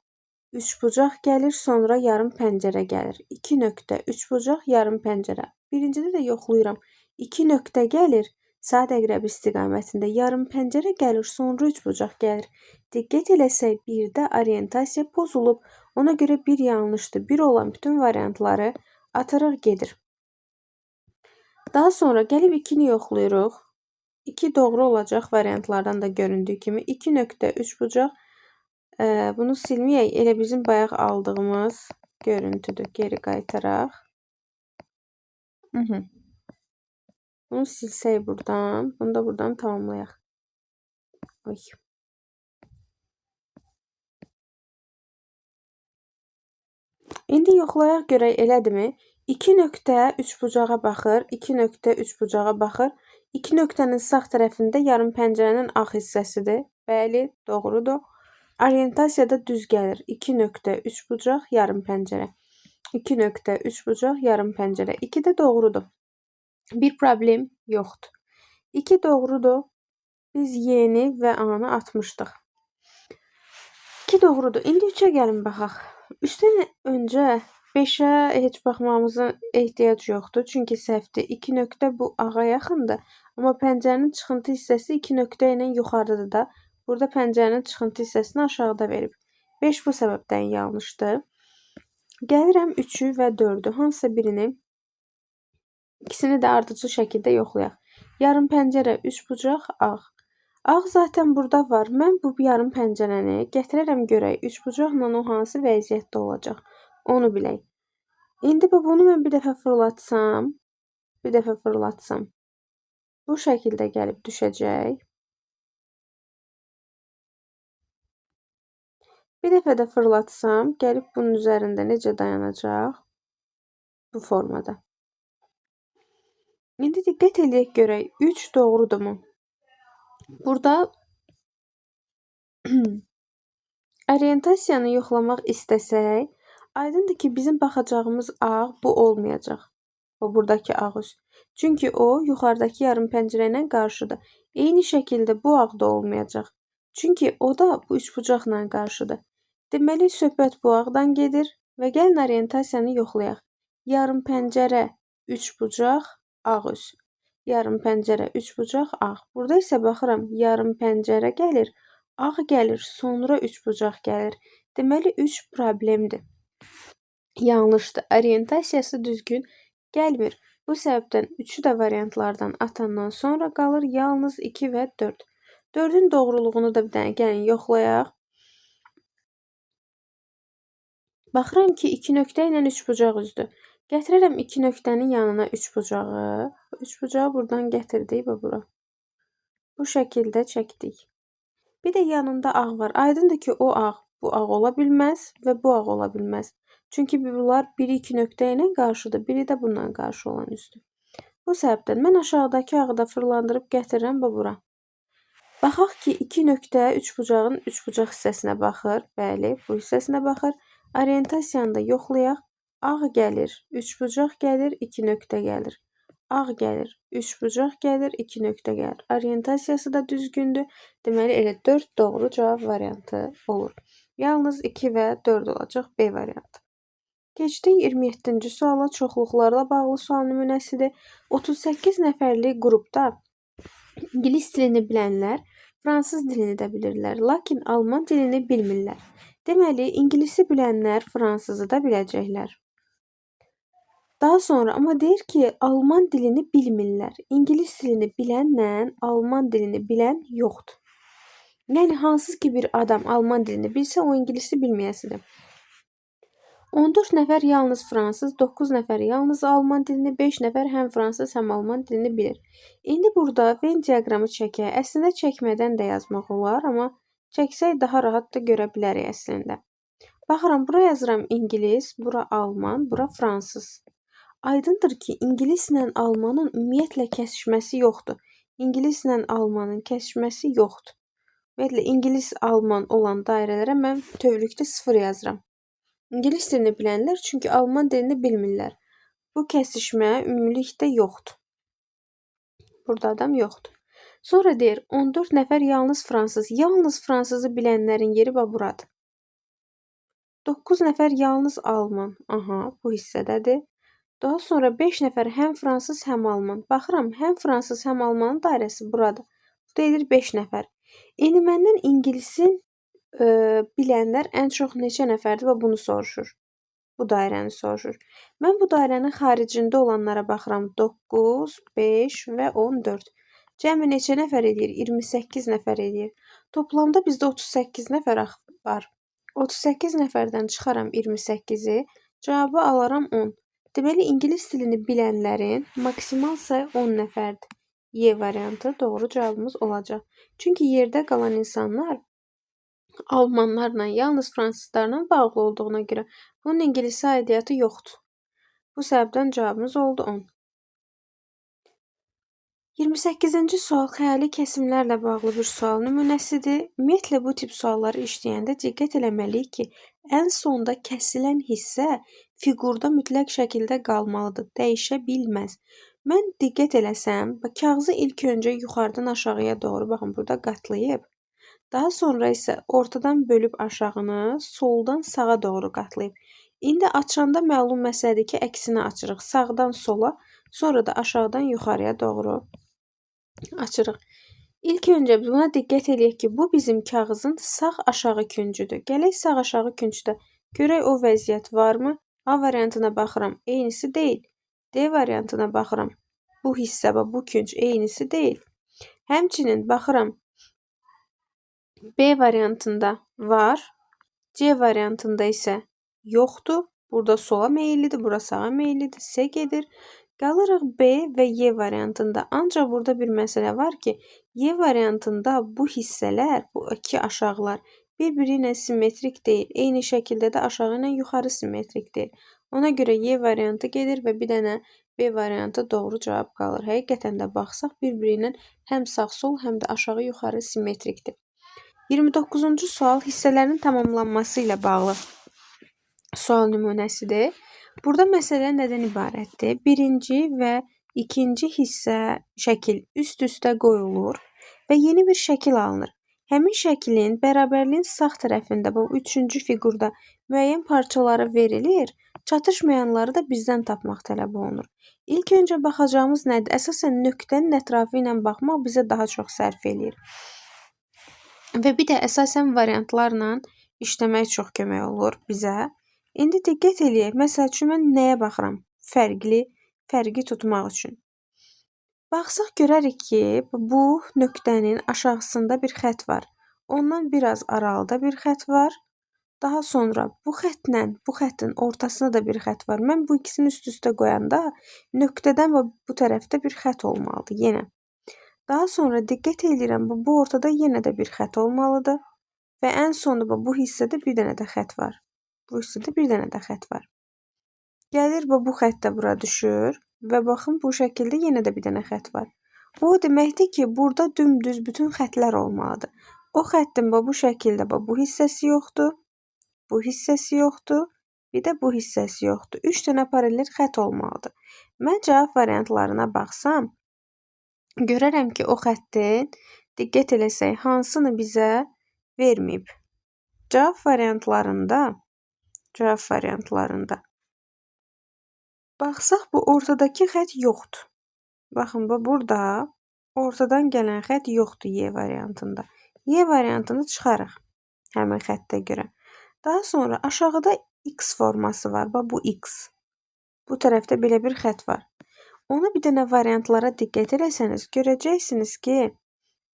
üçbucaq gəlir, sonra yarım pəncərə gəlir. 2 nöqtə, üçbucaq, yarım pəncərə. Birincidə də yoxlayıram. 2 nöqtə gəlir, saat əqrəbi istiqamətində yarım pəncərə gəlir, sonra üçbucaq gəlir. Diqqət eləsək, birdə orientasiya pozulub. Ona görə bir yanlışdır. 1 olan bütün variantları ataraq gedir. Daha sonra gəlib 2-ni yoxlayırıq. 2 doğru olacaq variantlardan da göründüyü kimi. 2 nöqtə, üçbucaq. Bunu silməyək. Elə bizim bayaq aldığımız görüntüdür. Geri qaytaraq. Bunu silsək buradan. Bunu da buradan tamamlayaq. Oy. İndi yoxlayaq görək elədimi? 2 nöqtə üçbucağa baxır. 2 nöqtə üçbucağa baxır. 2 nöqtənin sağ tərəfində yarım pəncərənin ağ hissəsidir. Bəli, doğrudur. Orientasiya da düz gəlir. 2 nöqtə üçbucaq, yarım pəncərə. 2 nöqtə üçbucaq, yarım pəncərə. 2 də doğrudur. Bir problem yoxdur. 2 doğrudur. Biz Y-ni və A-nı atmışdıq. 2 doğrudur. İndi 3-ə gəlin baxaq. 3-dən öncə 5-ə heç baxmamıza ehtiyac yoxdur. Çünki səhvdir. 2 nöqtə bu ağa yaxındır. Amma pəncərənin çıxıntı hissəsi 2 nöqtə ilə yuxarıdadır da. Burada pəncərənin çıxıntı hissəsini aşağıda verib. 5 bu səbəbdən yanlışdır. Gəlirəm 3-ü və 4-ü. Hansısa birini, ikisini də ardıcıl şəkildə yoxlayaq. Yarım pəncərə, üçbucaq, ağ. Ağ zaten burada var. Mən bu yarım pəncərəni gətirərəm görək. Üçbucaqla o hansı vəziyyətdə olacaq? Onu bilək. İndi bunu mən bir dəfə fırlatsam, bu şəkildə gəlib düşəcək. Bir dəfə də fırlatsam, gəlib bunun üzərində necə dayanacaq? Bu formada. İndi diqqət eləyək görək. 3 doğrudurmu? Burada orientasiyanı yoxlamaq istəsək, aydındır ki, bizim baxacağımız ağ bu olmayacaq. O buradakı ağ üz. Çünki o yuxarıdakı yarım pəncərə ilə qarşıdır. Eyni şəkildə bu ağ da olmayacaq. Çünki o da bu üçbucaqla qarşıdır. Deməli, söhbət bu ağdan gedir və gəlin orientasiyanı yoxlayaq. Yarım pəncərə, üçbucaq, ağ üz. Yarım pəncərə, üçbucaq, ağ. Burada isə baxıram, yarım pəncərə gəlir, ağ gəlir, sonra üçbucaq gəlir. Deməli, 3 problemdir. Yanlışdır. Orientasiyası düzgün gəlmir. Bu səbəbdən 3-ü də variantlardan atandan sonra qalır yalnız 2 və 4. 4-ün doğruluğunu da bir dənə gəlin yoxlayaq. Baxıram ki, 2 nöqtə ilə üçbucaq üzdür. Gətirərəm 2 nöqtənin yanına üçbucağı. Üçbucağı buradan gətirdik və bura. Bu şəkildə çəkdik. Bir də yanında ağ var. Aydındır ki, o ağ bu ağ ola bilməz və bu ağ ola bilməz. Çünki bunlar biri 2 nöqtə ilə qarşıdır, biri də bundan qarşı olan üzdür. Bu səbəbdən mən aşağıdakı ağı da fırlandırıb gətirirəm və bura. Baxaq ki, 2 nöqtə üçbucağın üçbucaq hissəsinə baxır. Bəli, bu hissəsinə baxır. Orientasiyanı da yoxlayaq. Ağ gəlir, üçbucaq gəlir, 2 nöqtə gəlir. Ağ gəlir, üçbucaq gəlir, 2 nöqtə gəlir. Orientasiyası da düzgündür. Deməli, elə 4 doğru cavab variantı olur. Yalnız 2 və 4 olacaq B variantı. Keçdik 27-ci suala, çoxluqlarla bağlı sual nümunəsidir. 38 nəfərlik qrupda İngilis dilini bilənlər fransız dilini də bilirlər, lakin alman dilini bilmirlər. Deməli, İngilisi bilənlər fransızı da biləcəklər. Daha sonra amma deyir ki, alman dilini bilmirlər. İngilis dilini bilənlə alman dilini bilən yoxdur. Yəni, hansı ki bir adam alman dilini bilsə, o İngilisi bilməyəsidir. 14 nəfər yalnız fransız, 9 nəfər yalnız alman dilini, 5 nəfər həm fransız, həm alman dilini bilir. İndi burada Venn diaqramı çəkək. Əslində çəkmədən də yazmaq olar, amma çəksək daha rahat da görə bilərik əslində. Baxıram, bura yazıram İngilis, bura alman, bura fransız. Aydındır ki, İngilislə almanın ümumiyyətlə kəsişməsi yoxdur. İngilislə almanın kəsişməsi yoxdur. Ümumiyyətlə, İngilis-alman olan dairələrə mən bütövlükdə 0 yazıram. İngilis dilini bilənlər, çünki alman dilini bilmirlər. Bu kəsişmə ümumilikdə yoxdur. Burada adam yoxdur. Sonra deyir, 14 nəfər yalnız fransız. Yalnız fransızı bilənlərin yeri bax buradır. 9 nəfər yalnız alman. Aha, bu hissədədir. Daha sonra 5 nəfər həm fransız, həm alman. Baxıram, həm fransız, həm almanın dairəsi buradır. Bu da edir 5 nəfər. İndi məndən ingilisin bilənlər ən çox neçə nəfərdir və bunu soruşur. Bu dairəni soruşur. Mən bu dairənin xaricində olanlara baxıram. 9, 5 və 14. Cəmi neçə nəfər edir? 28 nəfər edir. Toplamda bizdə 38 nəfər var. 38 nəfərdən çıxaram 28-i, cavabı alaram 10. Deməli, ingilis dilini bilənlərin maksimal sayı 10 nəfərdir. Y variantı doğru cavabımız olacaq. Çünki yerdə qalan insanlar almanlarla, yalnız fransızlarla bağlı olduğuna görə bunun ingilisə aidiyyatı yoxdur. Bu səbəbdən cavabımız oldu 10. 28-ci sual xəyali kəsimlərlə bağlı bir sual nümunəsidir. Ümumiyyətlə, bu tip sualları işləyəndə diqqət eləməliyik ki, ən sonda kəsilən hissə fiqurda mütləq şəkildə qalmalıdır, dəyişə bilməz. Mən diqqət eləsəm, kağızı ilk öncə yuxarıdan aşağıya doğru, baxın, burada qatlayıb, daha sonra isə ortadan bölüb aşağını, soldan sağa doğru qatlayıb. İndi açanda məlum məsələdir ki, əksinə açırıq. Sağdan sola, sonra da aşağıdan yuxarıya doğru açırıq. İlk öncə buna diqqət eləyək ki, bu bizim kağızın sağ aşağı küncüdür. Gələk sağ aşağı küncdə görək o vəziyyət varmı? A variantına baxıram, eynisi deyil. D variantına baxıram, bu hissə və bu künc eynisi deyil. Həmçinin baxıram, B variantında var, C variantında isə yoxdur. Burada sola meyillidir, bura sağa meyillidir, C gedir. Qalırıq B və Y variantında. Ancaq burada bir məsələ var ki, Y variantında bu hissələr, bu iki aşağılar bir-biri ilə simmetrik deyil. Eyni şəkildə də aşağı ilə yuxarı simmetrik deyil. Ona görə Y variantı gedir və bir dənə B variantı doğru cavab qalır. Həqiqətən də baxsaq, bir-biri ilə həm sağ-sol, həm də aşağı-yuxarı simmetrikdir. 29-cu sual hissələrin tamamlanması ilə bağlı sual nümunəsidir. Burada məsələ nədən ibarətdir? Birinci və ikinci hissə şəkil üst-üstə qoyulur və yeni bir şəkil alınır. Həmin şəklin bərabərliyin sağ tərəfində, bu üçüncü fiqurda müəyyən parçaları verilir, çatışmayanları da bizdən tapmaq tələb olunur. İlk öncə baxacağımız nədir? Əsasən nöqtənin ətrafı ilə baxmaq bizə daha çox sərf eləyir. Və bir də əsasən variantlarla işləmək çox kömək olur bizə. İndi diqqət eləyək. Məsəl üçün, mən nəyə baxıram? Fərqi tutmaq üçün. Baxsaq görərik ki, bu nöqtənin aşağısında bir xətt var. Ondan biraz aralıda bir xətt var. Daha sonra bu xəttlə bu xəttin ortasında da bir xətt var. Mən bu ikisini üst-üstə qoyanda nöqtədən və bu tərəfdə bir xətt olmalıdır yenə. Daha sonra diqqət eləyirəm, bu ortada yenə də bir xətt olmalıdır. Və ən sonda bu hissədə bir dənə də xətt var. Bu hissədə bir dənə də xətt var. Gəlir bu xətt də bura düşür və baxın bu şəkildə yenə də bir dənə xətt var. Bu o deməkdir ki, burada dümdüz bütün xəttlər olmalıdır. O xəttin bu şəkildə bu hissəsi yoxdur, bu hissəsi yoxdur, bir də bu hissəsi yoxdur. 3 dənə paralel xətt olmalıdır. Mən cavab variantlarına baxsam, görərəm ki, o xəttin, diqqət eləsək, hansını bizə verməyib. Cavab variantlarında baxsaq, bu ortadakı xətt yoxdur. Baxın, bu burada ortadan gələn xətt yoxdur Y variantında. Y variantını çıxarıq həmin xəttə görə. Daha sonra aşağıda X forması var. Bax, bu X. Bu tərəfdə belə bir xətt var. Ona bir dənə variantlara diqqət eləsəniz, görəcəksiniz ki,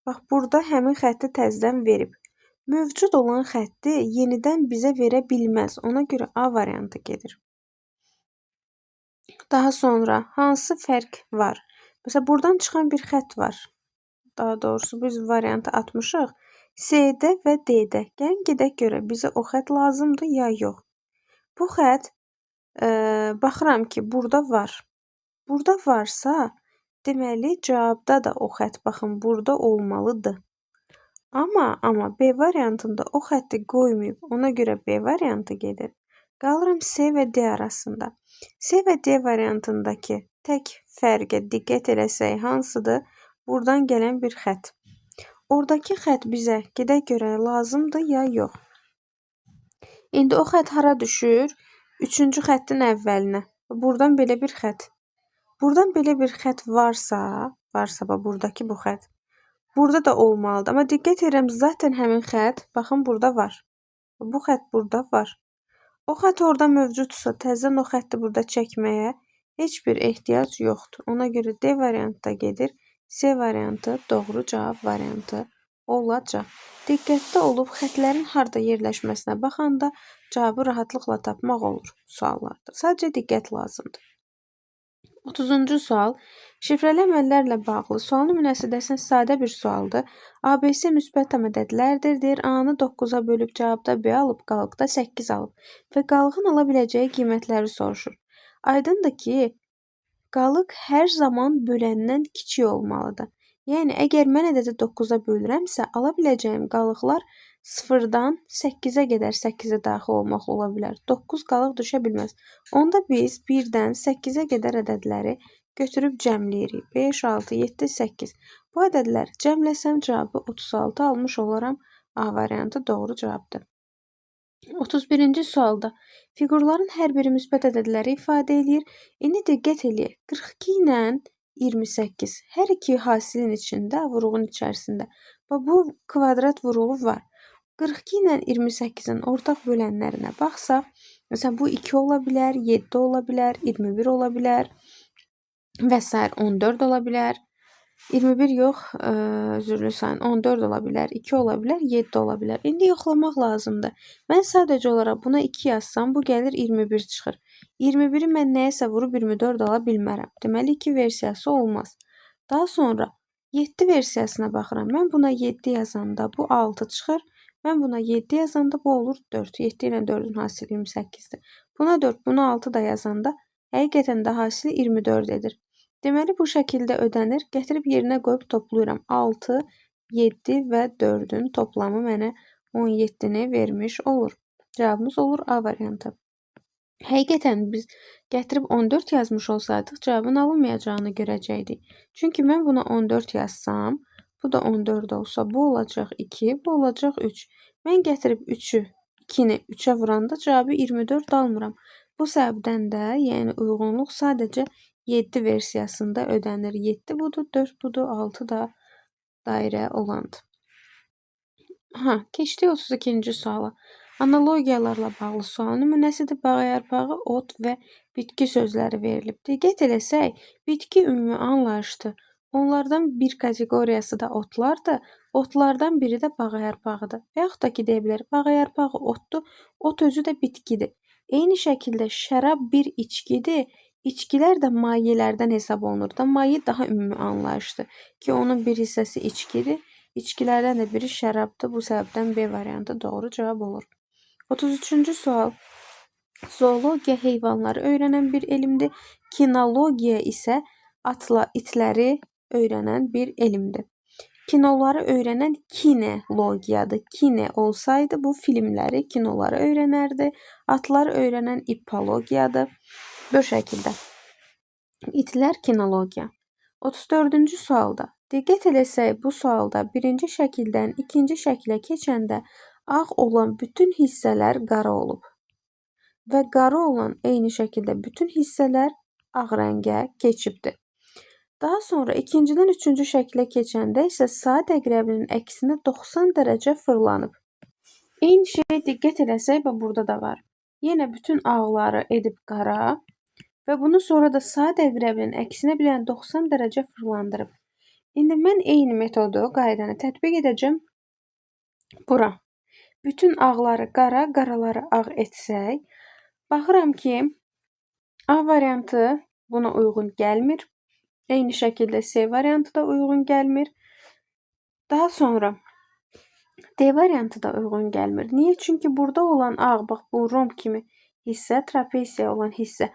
bax, burada həmin xətti təzədən verib. Mövcud olan xətti yenidən bizə verə bilməz. Ona görə A variantı gedir. Daha sonra hansı fərq var? Məsələn, buradan çıxan bir xətt var. Daha doğrusu, biz variantı atmışıq. C-də və D-də. Gəlin gedək görək, bizə o xətt lazımdır ya yox. Bu xətt, baxıram ki, burada var. Burada varsa, deməli, cavabda da o xətt, baxın, burada olmalıdır. Amma B variantında o xətti qoymayıb, ona görə B variantı gedir. Qalıram C və D arasında. C və D variantındakı tək fərqə diqqət eləsək hansıdır? Buradan gələn bir xətt. Oradakı xətt bizə gedək görək lazımdır ya yox. İndi o xətt hara düşür? Üçüncü xəttin əvvəlinə. Buradan belə bir xətt. Buradan belə bir xətt varsa, bax buradakı bu xətt. Burada da olmalıdır. Amma diqqət edirəm, zaten həmin xətt, baxın, burada var. Bu xətt burada var. O xətt orada mövcudsa, təzədən o xətti burada çəkməyə heç bir ehtiyac yoxdur. Ona görə D variantı da gedir. C variantı doğru cavab variantı olacaq. Diqqətli olub xətlərin harda yerləşməsinə baxanda cavabı rahatlıqla tapmaq olur suallarda. Sadəcə diqqət lazımdır. 30-cu sual. Şifrəli əməllərlə bağlı sual nümunəsi dəsən sadə bir sualdır. ABC müsbət tam ədədlərdir. Deyir, A-nı 9-a bölüb cavabda B alıb, qalıqda 8 alıb və qalığın ala biləcəyi qiymətləri soruşur. Aydındır ki, qalıq hər zaman böləndən kiçik olmalıdır. Yəni, əgər mən ədədi 9-a bölürəmsə, ala biləcəyim qalıqlar 0-dan 8-ə qədər 8-ə daxil olmaq ola bilər. 9 qalıq düşə bilməz. Onda biz 1-dən 8-ə qədər ədədləri götürüb cəmləyirik. 5, 6, 7, 8. Bu ədədlər cəmləsəm cavabı 36 almış olaram. A variantı doğru cavabdır. 31-ci sualda fiqurların hər biri müsbət ədədləri ifadə eləyir. İndi diqqət eləyək. 42 ilə 28. Hər iki hasilin içində, vuruğun içərisində. Bax, bu kvadrat vuruğu var. 42 ilə 28-in ortaq bölənlərinə baxsaq, məsələn, bu 2 ola bilər, 7 ola bilər, 21 ola bilər və s. 14 ola bilər. 21 yox, üzrlü sayın, 14 ola bilər, 2 ola bilər, 7 ola bilər. İndi yoxlamaq lazımdır. Mən sadəcə olaraq buna 2 yazsam, bu gəlir 21 çıxır. 21-i mən nəyəsə vurub 24 ala bilmərəm. Deməli, 2 versiyası olmaz. Daha sonra 7 versiyasına baxıram. Mən buna 7 yazanda bu 6 çıxır. Mən buna 7 yazanda bu olur 4. 7 ilə 4-ün hasili 28-dir. Buna 4, buna 6 da yazanda həqiqətən də hasili 24 edir. Deməli, bu şəkildə ödənir. Gətirib yerinə qoyub toplayıram. 6, 7 və 4-ün toplamı mənə 17-ni vermiş olur. Cavabımız olur A variantı. Həqiqətən biz gətirib 14 yazmış olsaydıq, cavabın alınmayacağını görəcəkdik. Çünki mən buna 14 yazsam, bu da 14 olsa, bu olacaq 2, bu olacaq 3. Mən gətirib 3-ü, 2-ni 3-ə vuranda cavabı 24 almıram. Bu səbəbdən də, yəni uyğunluq sadəcə 7 versiyasında ödənir. 7 budur, 4 budur, 6 da dairə olandır. Keçdik 32-ci suala. Analogiyalarla bağlı sual nümunəsidir. Bağ yarpağı, ot və bitki sözləri verilib. Diqqət eləsək, bitki ümumi anlayışdır. Onlardan bir kateqoriyası da otlardır. Otlardan biri də bağ yarpağıdır. Və yaxud da ki, deyə bilər, bağ yarpağı otdur, ot özü də bitkidir. Eyni şəkildə şərab bir içkidir. İçkilər də mayelərdən hesab olunur da. Maye daha ümumi anlayışdır ki, onun bir hissəsi içkidir. İçkilərdən də biri şərabdır. Bu səbəbdən B variantı doğru cavab olur. 33-cü sual. Zoologiya heyvanları öyrənən bir elmdir. Kinologiya isə atla itləri öyrənən bir elmdir. Kinoları öyrənən kinologiyadır. Kine olsaydı bu filmləri, kinoları öyrənərdi. Atları öyrənən ippologiyadır. Bu şəkildə. İtlər kinologiya. 34-cü sualda. Diqqət eləsək bu sualda birinci şəkildən ikinci şəklə keçəndə ağ olan bütün hissələr qara olub. Və qara olan eyni şəkildə bütün hissələr ağ rəngə keçibdir. Daha sonra ikincidən üçüncü şəklə keçəndə isə saat əqrəbinin əksinə 90 dərəcə fırlanıb. Eyni şeyə diqqət eləsək, bax burada da var. Yenə bütün ağları edib qara və bunu sonra da saat əqrəbinin əksinə bir dənə 90 dərəcə fırlandırıb. İndi mən eyni metodu, qaydanı tətbiq edəcəm bura. Bütün ağları qara, qaraları ağ etsək, baxıram ki, A variantı buna uyğun gəlmir. Eyni şəkildə C variantı da uyğun gəlmir. Daha sonra D variantı da uyğun gəlmir. Niyə? Çünki burada olan ağ, bax bu romb kimi hissə, trapesiya olan hissə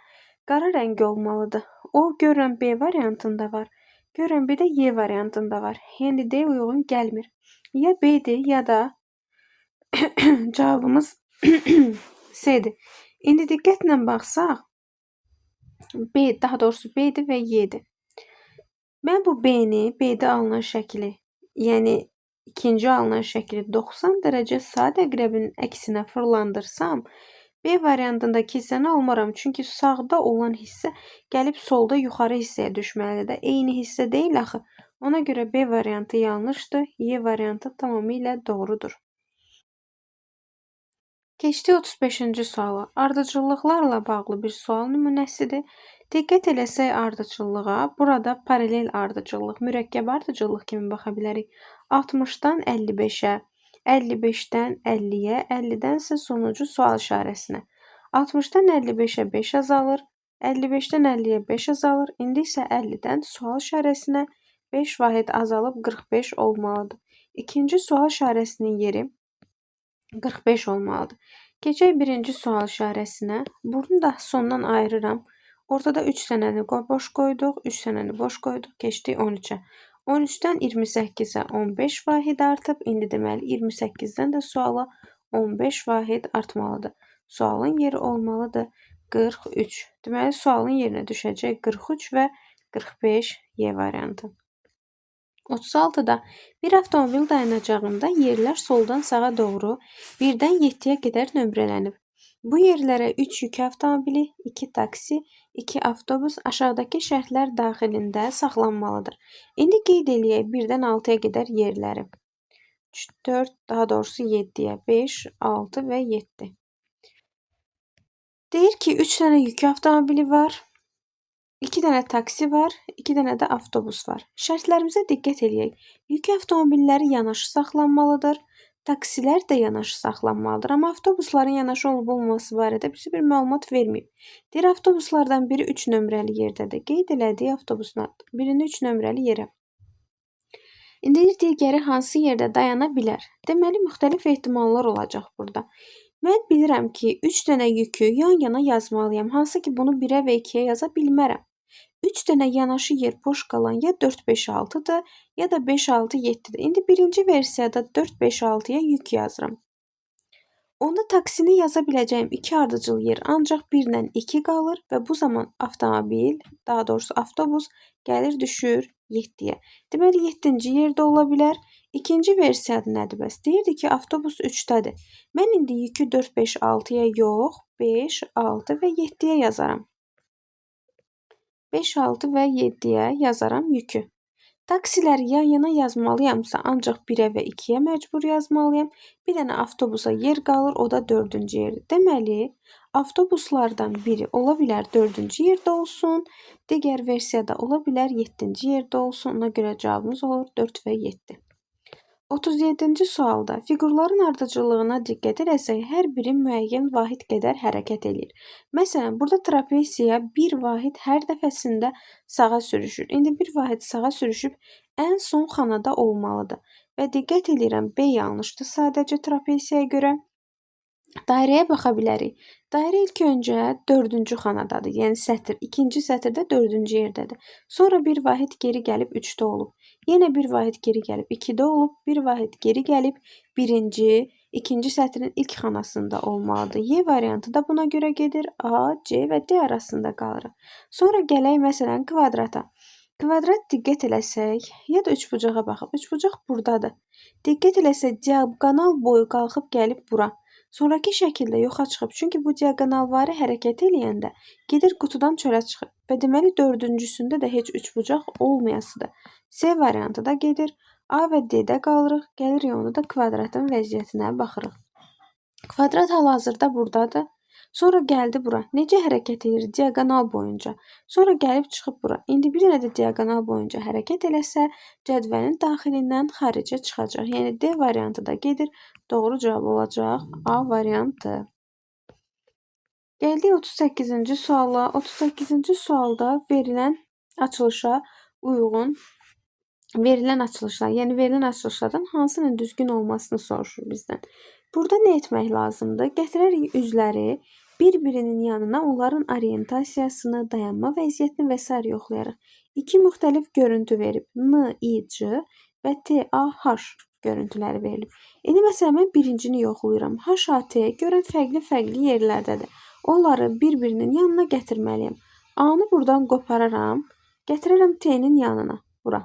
qara rəngi olmalıdır. O görürəm B variantında var. Görürəm bir də Y variantında var. Yəni D uyğun gəlmir. Ya B-dir, ya da cavabımız C-dir. İndi diqqətlə baxsaq, B, daha doğrusu B-dir və Y-dir. Mən bu B-ni, B-də alınan şəkli, yəni ikinci alınan şəkli 90 dərəcə saat əqrəbinin əksinə fırlandırsam, B variantındakı hissəni almaram. Çünki sağda olan hissə gəlib solda yuxarı hissəyə düşməlidir də. Eyni hissə deyil axı. Ona görə B variantı yanlışdır. Y variantı tamamilə doğrudur. Keçdik 35-ci suala. Ardıcıllıqlarla bağlı bir sual nümunəsidir. Diqqət eləsək ardıcıllığa, burada paralel ardıcıllıq, mürəkkəb ardıcıllıq kimi baxa bilərik. 60-dan 55-ə, 55-dən 50-yə, 50-dən isə sonuncu sual işarəsinə. 60-dan 55-ə 5 azalır, 55-dən 50-yə 5 azalır. İndi isə 50-dən sual işarəsinə 5 vahid azalıb 45 olmalıdır. İkinci sual işarəsinin yeri 45 olmalıdır. Keçək birinci sual işarəsinə. Bunu da sondan ayırıram. Ortada 3 dənəni boş qoyduq, 3 dənəni boş qoyduq, keçdik 13-ə. 13-dən 28-ə 15 vahid artıb. İndi deməli 28-dən də suala 15 vahid artmalıdır. Sualın yeri olmalıdır 43. Deməli sualın yerinə düşəcək 43 və 45 Y variantı. 36-da bir avtomobil dayanacağında yerlər soldan sağa doğru 1-dən 7-yə qədər nömrələnib. Bu yerlərə 3 yük avtomobili, 2 taksi, 2 avtobus aşağıdakı şərtlər daxilində saxlanmalıdır. İndi qeyd eləyək 1-dən 6-ya qədər yerləri. 3, 4, daha doğrusu 7-yə, 5, 6 və 7. Deyir ki, 3 dənə yük avtomobili var, 2 dənə taksi var, 2 dənə də avtobus var. Şərtlərimizə diqqət eləyək. Yük avtomobilləri yanaşı saxlanmalıdır. Taksilər də yanaşı saxlanmalıdır. Amma avtobusların yanaşı olub olmaması barədə bizə bir məlumat verməyib. Deyir, avtobuslardan biri 3 nömrəli yerdədir. Qeyd elədiyi avtobusun birini 3 nömrəli yerə. İndi digəri hansı yerdə dayana bilər? Deməli, müxtəlif ehtimallar olacaq burada. Mən bilirəm ki, 3 dənə yükü yan-yana yazmalıyam. Hansı ki, bunu 1-ə və 2-yə yaza bilmərəm. 3 dənə yanaşı yer boş qalan ya 4, 5, 6-dır, ya da 5, 6, 7-dir. İndi birinci versiyada 4, 5, 6-ya yük yazıram. Onda taksini yaza biləcəyim 2 ardıcıl yer ancaq 1 ilə 2 qalır və bu zaman avtomobil, daha doğrusu avtobus gəlir düşür 7-yə. Deməli, 7-ci yerdə ola bilər. İkinci versiyada nədir bəs? Deyirdi ki, avtobus 3-dədir. Mən indi yükü 4, 5, 6-ya yox, 5, 6 və 7-yə yazaram. 5, 6 və 7-yə yazaram yükü. Taksiləri yan-yana yazmalıyamsa ancaq 1-ə və 2-yə məcbur yazmalıyam. Bir dənə avtobusa yer qalır, o da 4-cü yerdə. Deməli, avtobuslardan biri ola bilər 4-cü yerdə olsun, digər versiyada ola bilər 7-ci yerdə olsun. Ona görə cavabımız olur 4 və 7. 37-ci sualda fiqurların ardıcıllığına diqqət eləsək, hər biri müəyyən vahid qədər hərəkət eləyir. Məsələn, burada trapesiya bir vahid hər dəfəsində sağa sürüşür. İndi bir vahid sağa sürüşüb ən son xanada olmalıdır. Və diqqət eləyirəm, B yanlışdır sadəcə trapesiyaya görə. Dairəyə baxa bilərik. Dairə ilk öncə 4-cü xanadadır. Yəni sətir, ikinci sətirdə 4-cü yerdədir. Sonra bir vahid geri gəlib 3-də olub. Yenə bir vahid geri gəlib 2-də olub. Bir vahid geri gəlib birinci, ikinci sətrin ilk xanasında olmalıdır. Y variantı da buna görə gedir. A, C və D arasında qalırıq. Sonra gələk məsələn kvadrata. Kvadrat diqqət eləsək, ya da üçbucağa baxıb. Üçbucaq buradadır. Diqqət eləsək, diaqonal boyu qalxıb gəlib bura. Sonrakı şəkildə yoxa çıxıb. Çünki bu diaqonalvari hərəkət eləyəndə gedir qutudan çölə çıxır. Və deməli dördüncüsündə də heç üçbucaq olmayasıdır. C variantı da gedir. A və D-də qalırıq. Gəlirik onda da kvadratın vəziyyətinə baxırıq. Kvadrat hal-hazırda buradadır. Sonra gəldi bura. Necə hərəkət edir? Diaqonal boyunca. Sonra gəlib çıxıb bura. İndi bir dənə də diaqonal boyunca hərəkət eləsə, cədvəlin daxilindən xaricə çıxacaq. Yəni D variantı da gedir. Doğru cavab olacaq A variantı. Gəldik 38-ci suala. 38-ci sualda verilən açılışa uyğun verilən açılışlar, yəni verilən açılışlardan hansının düzgün olmasını soruşur bizdən. Burada nə etmək lazımdır? Gətirərik üzləri bir-birinin yanına, onların orientasiyasını, dayanma vəziyyətini və sair yoxlayarıq. İki müxtəlif görüntü verib. N, I, C və T, A, H görüntüləri verilib. İndi məsələn mən birincini yoxlayıram. H, A, T görən fərqli-fərqli yerlərdədir. Onları bir-birinin yanına gətirməliyəm. A-nı buradan qopararam, gətirərəm T-nin yanına, bura.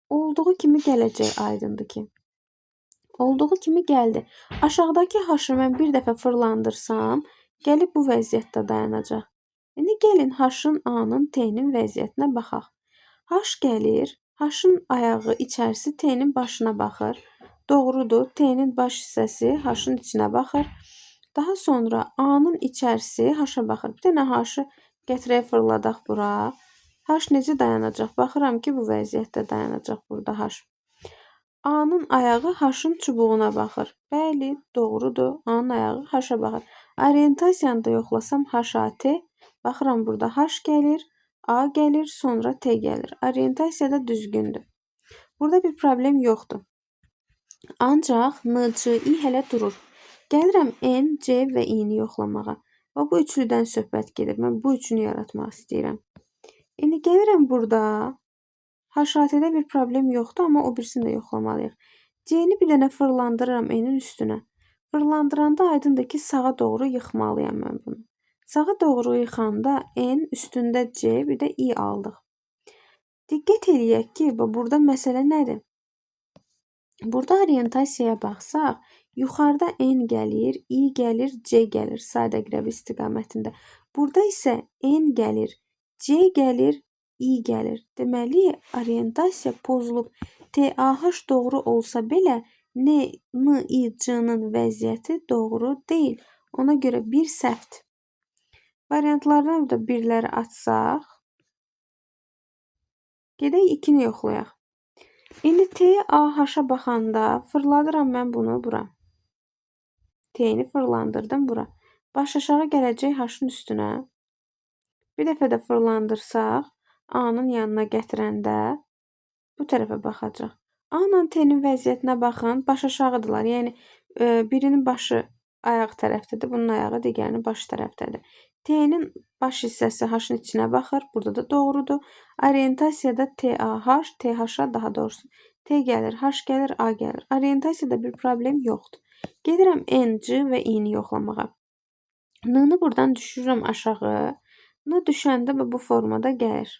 Olduğu kimi gələcək, aydındır ki. Olduğu kimi gəldi. Aşağıdakı H-ı mən bir dəfə fırlandırsam, gəlib bu vəziyyətdə dayanacaq. İndi gəlin H-ın, A-nın, T-nin vəziyyətinə baxaq. H gəlir, H-ın ayağı içərisi T-nin başına baxır. Doğrudur, T-nin baş hissəsi H-ın içinə baxır. Daha sonra A-nın içərisi H-a baxır. Bir dənə H-ı gətirək, fırladaq bura. H necə dayanacaq? Baxıram ki, bu vəziyyətdə dayanacaq burada H. A-nın ayağı H-ın çubuğuna baxır. Bəli, doğrudur. A-nın ayağı H-a baxır. Orientasiyanı da yoxlasam H-A-T. Baxıram burada H gəlir, A gəlir, sonra T gəlir. Orientasiya da düzgündür. Burada bir problem yoxdur. Ancaq N, C, I hələ durur. Gəlirəm N, C və I-ni yoxlamağa. Və bu üçlüdən söhbət gedir. Mən bu üçünü yaratmaq istəyirəm. İndi gəlirəm burada. H-A-T-də bir problem yoxdur, amma o birisini də yoxlamalıyıq. C-ni bir dənə fırlandırıram N-in üstünə. Fırlandıranda aydındır ki, sağa doğru yıxmalıyam mən bunu. Sağa doğru yıxanda N üstündə C, bir də I aldıq. Diqqət eləyək ki, burada məsələ nədir? Burada orientasiyaya baxsaq, yuxarıda N gəlir, I gəlir, C gəlir saat əqrəbi istiqamətində. Burada isə N gəlir, C gəlir, I gəlir. Deməli, orientasiya pozulub. TAH doğru olsa belə, N, I, C-nın vəziyyəti doğru deyil. Ona görə bir səhvdir. Variantlardan da birləri açsaq, gedək 2-ni yoxlayaq. İndi T, A, H-a baxanda fırladıram mən bunu bura. T-ni fırlandırdım bura. Baş aşağı gələcək H-ın üstünə. Bir dəfə də fırlandırsaq, A-nın yanına gətirəndə bu tərəfə baxacaq. A ilə T-nin vəziyyətinə baxın, baş aşağıdırlar. Yəni, birinin başı ayaq tərəfdədir, bunun ayağı digərinin başı tərəfdədir. T-nin baş hissəsi H-ın içinə baxır, burada da doğrudur. Orientasiyada T-A-H, T-H-a daha doğrusu. T gəlir, H gəlir, A gəlir. Orientasiyada bir problem yoxdur. Gedirəm N, C və I-ni yoxlamağa. N-ni buradan düşürürəm aşağı. N düşəndə bu formada gəlir.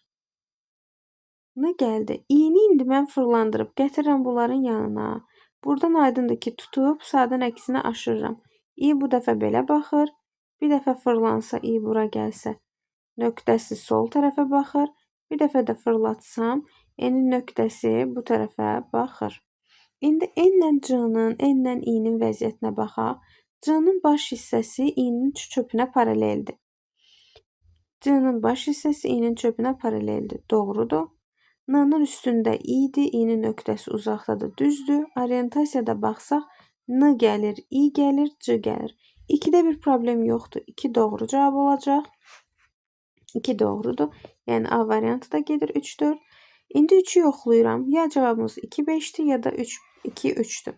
N gəldi. İ-ni indi mən fırlandırıb gətirirəm bunların yanına. Buradan aydındır ki, tutub sağdan əksinə aşırıram. I bu dəfə belə baxır. Bir dəfə fırlansa, I bura gəlsə, nöqtəsi sol tərəfə baxır. Bir dəfə də fırlatsam, N-in nöqtəsi bu tərəfə baxır. İndi N-lə C-nın, N-lə I-nin vəziyyətinə baxaq. C-nın baş hissəsi I-nin çöpünə paraleldir. C-nın baş hissəsi I-nin çöpünə paraleldir. Doğrudur. N-nın üstündə I-dir, I-nin nöqtəsi uzaqdadır, düzdür. Orientasiyada baxsaq, N gəlir, I gəlir, C gəlir. 2-də bir problem yoxdur. 2 doğru cavab olacaq. 2 doğrudur. Yəni A variantı da gedir 3, 4. İndi 3-ü yoxlayıram. Ya cavabımız 2, 5-dir ya da 3, 2, 3-dür.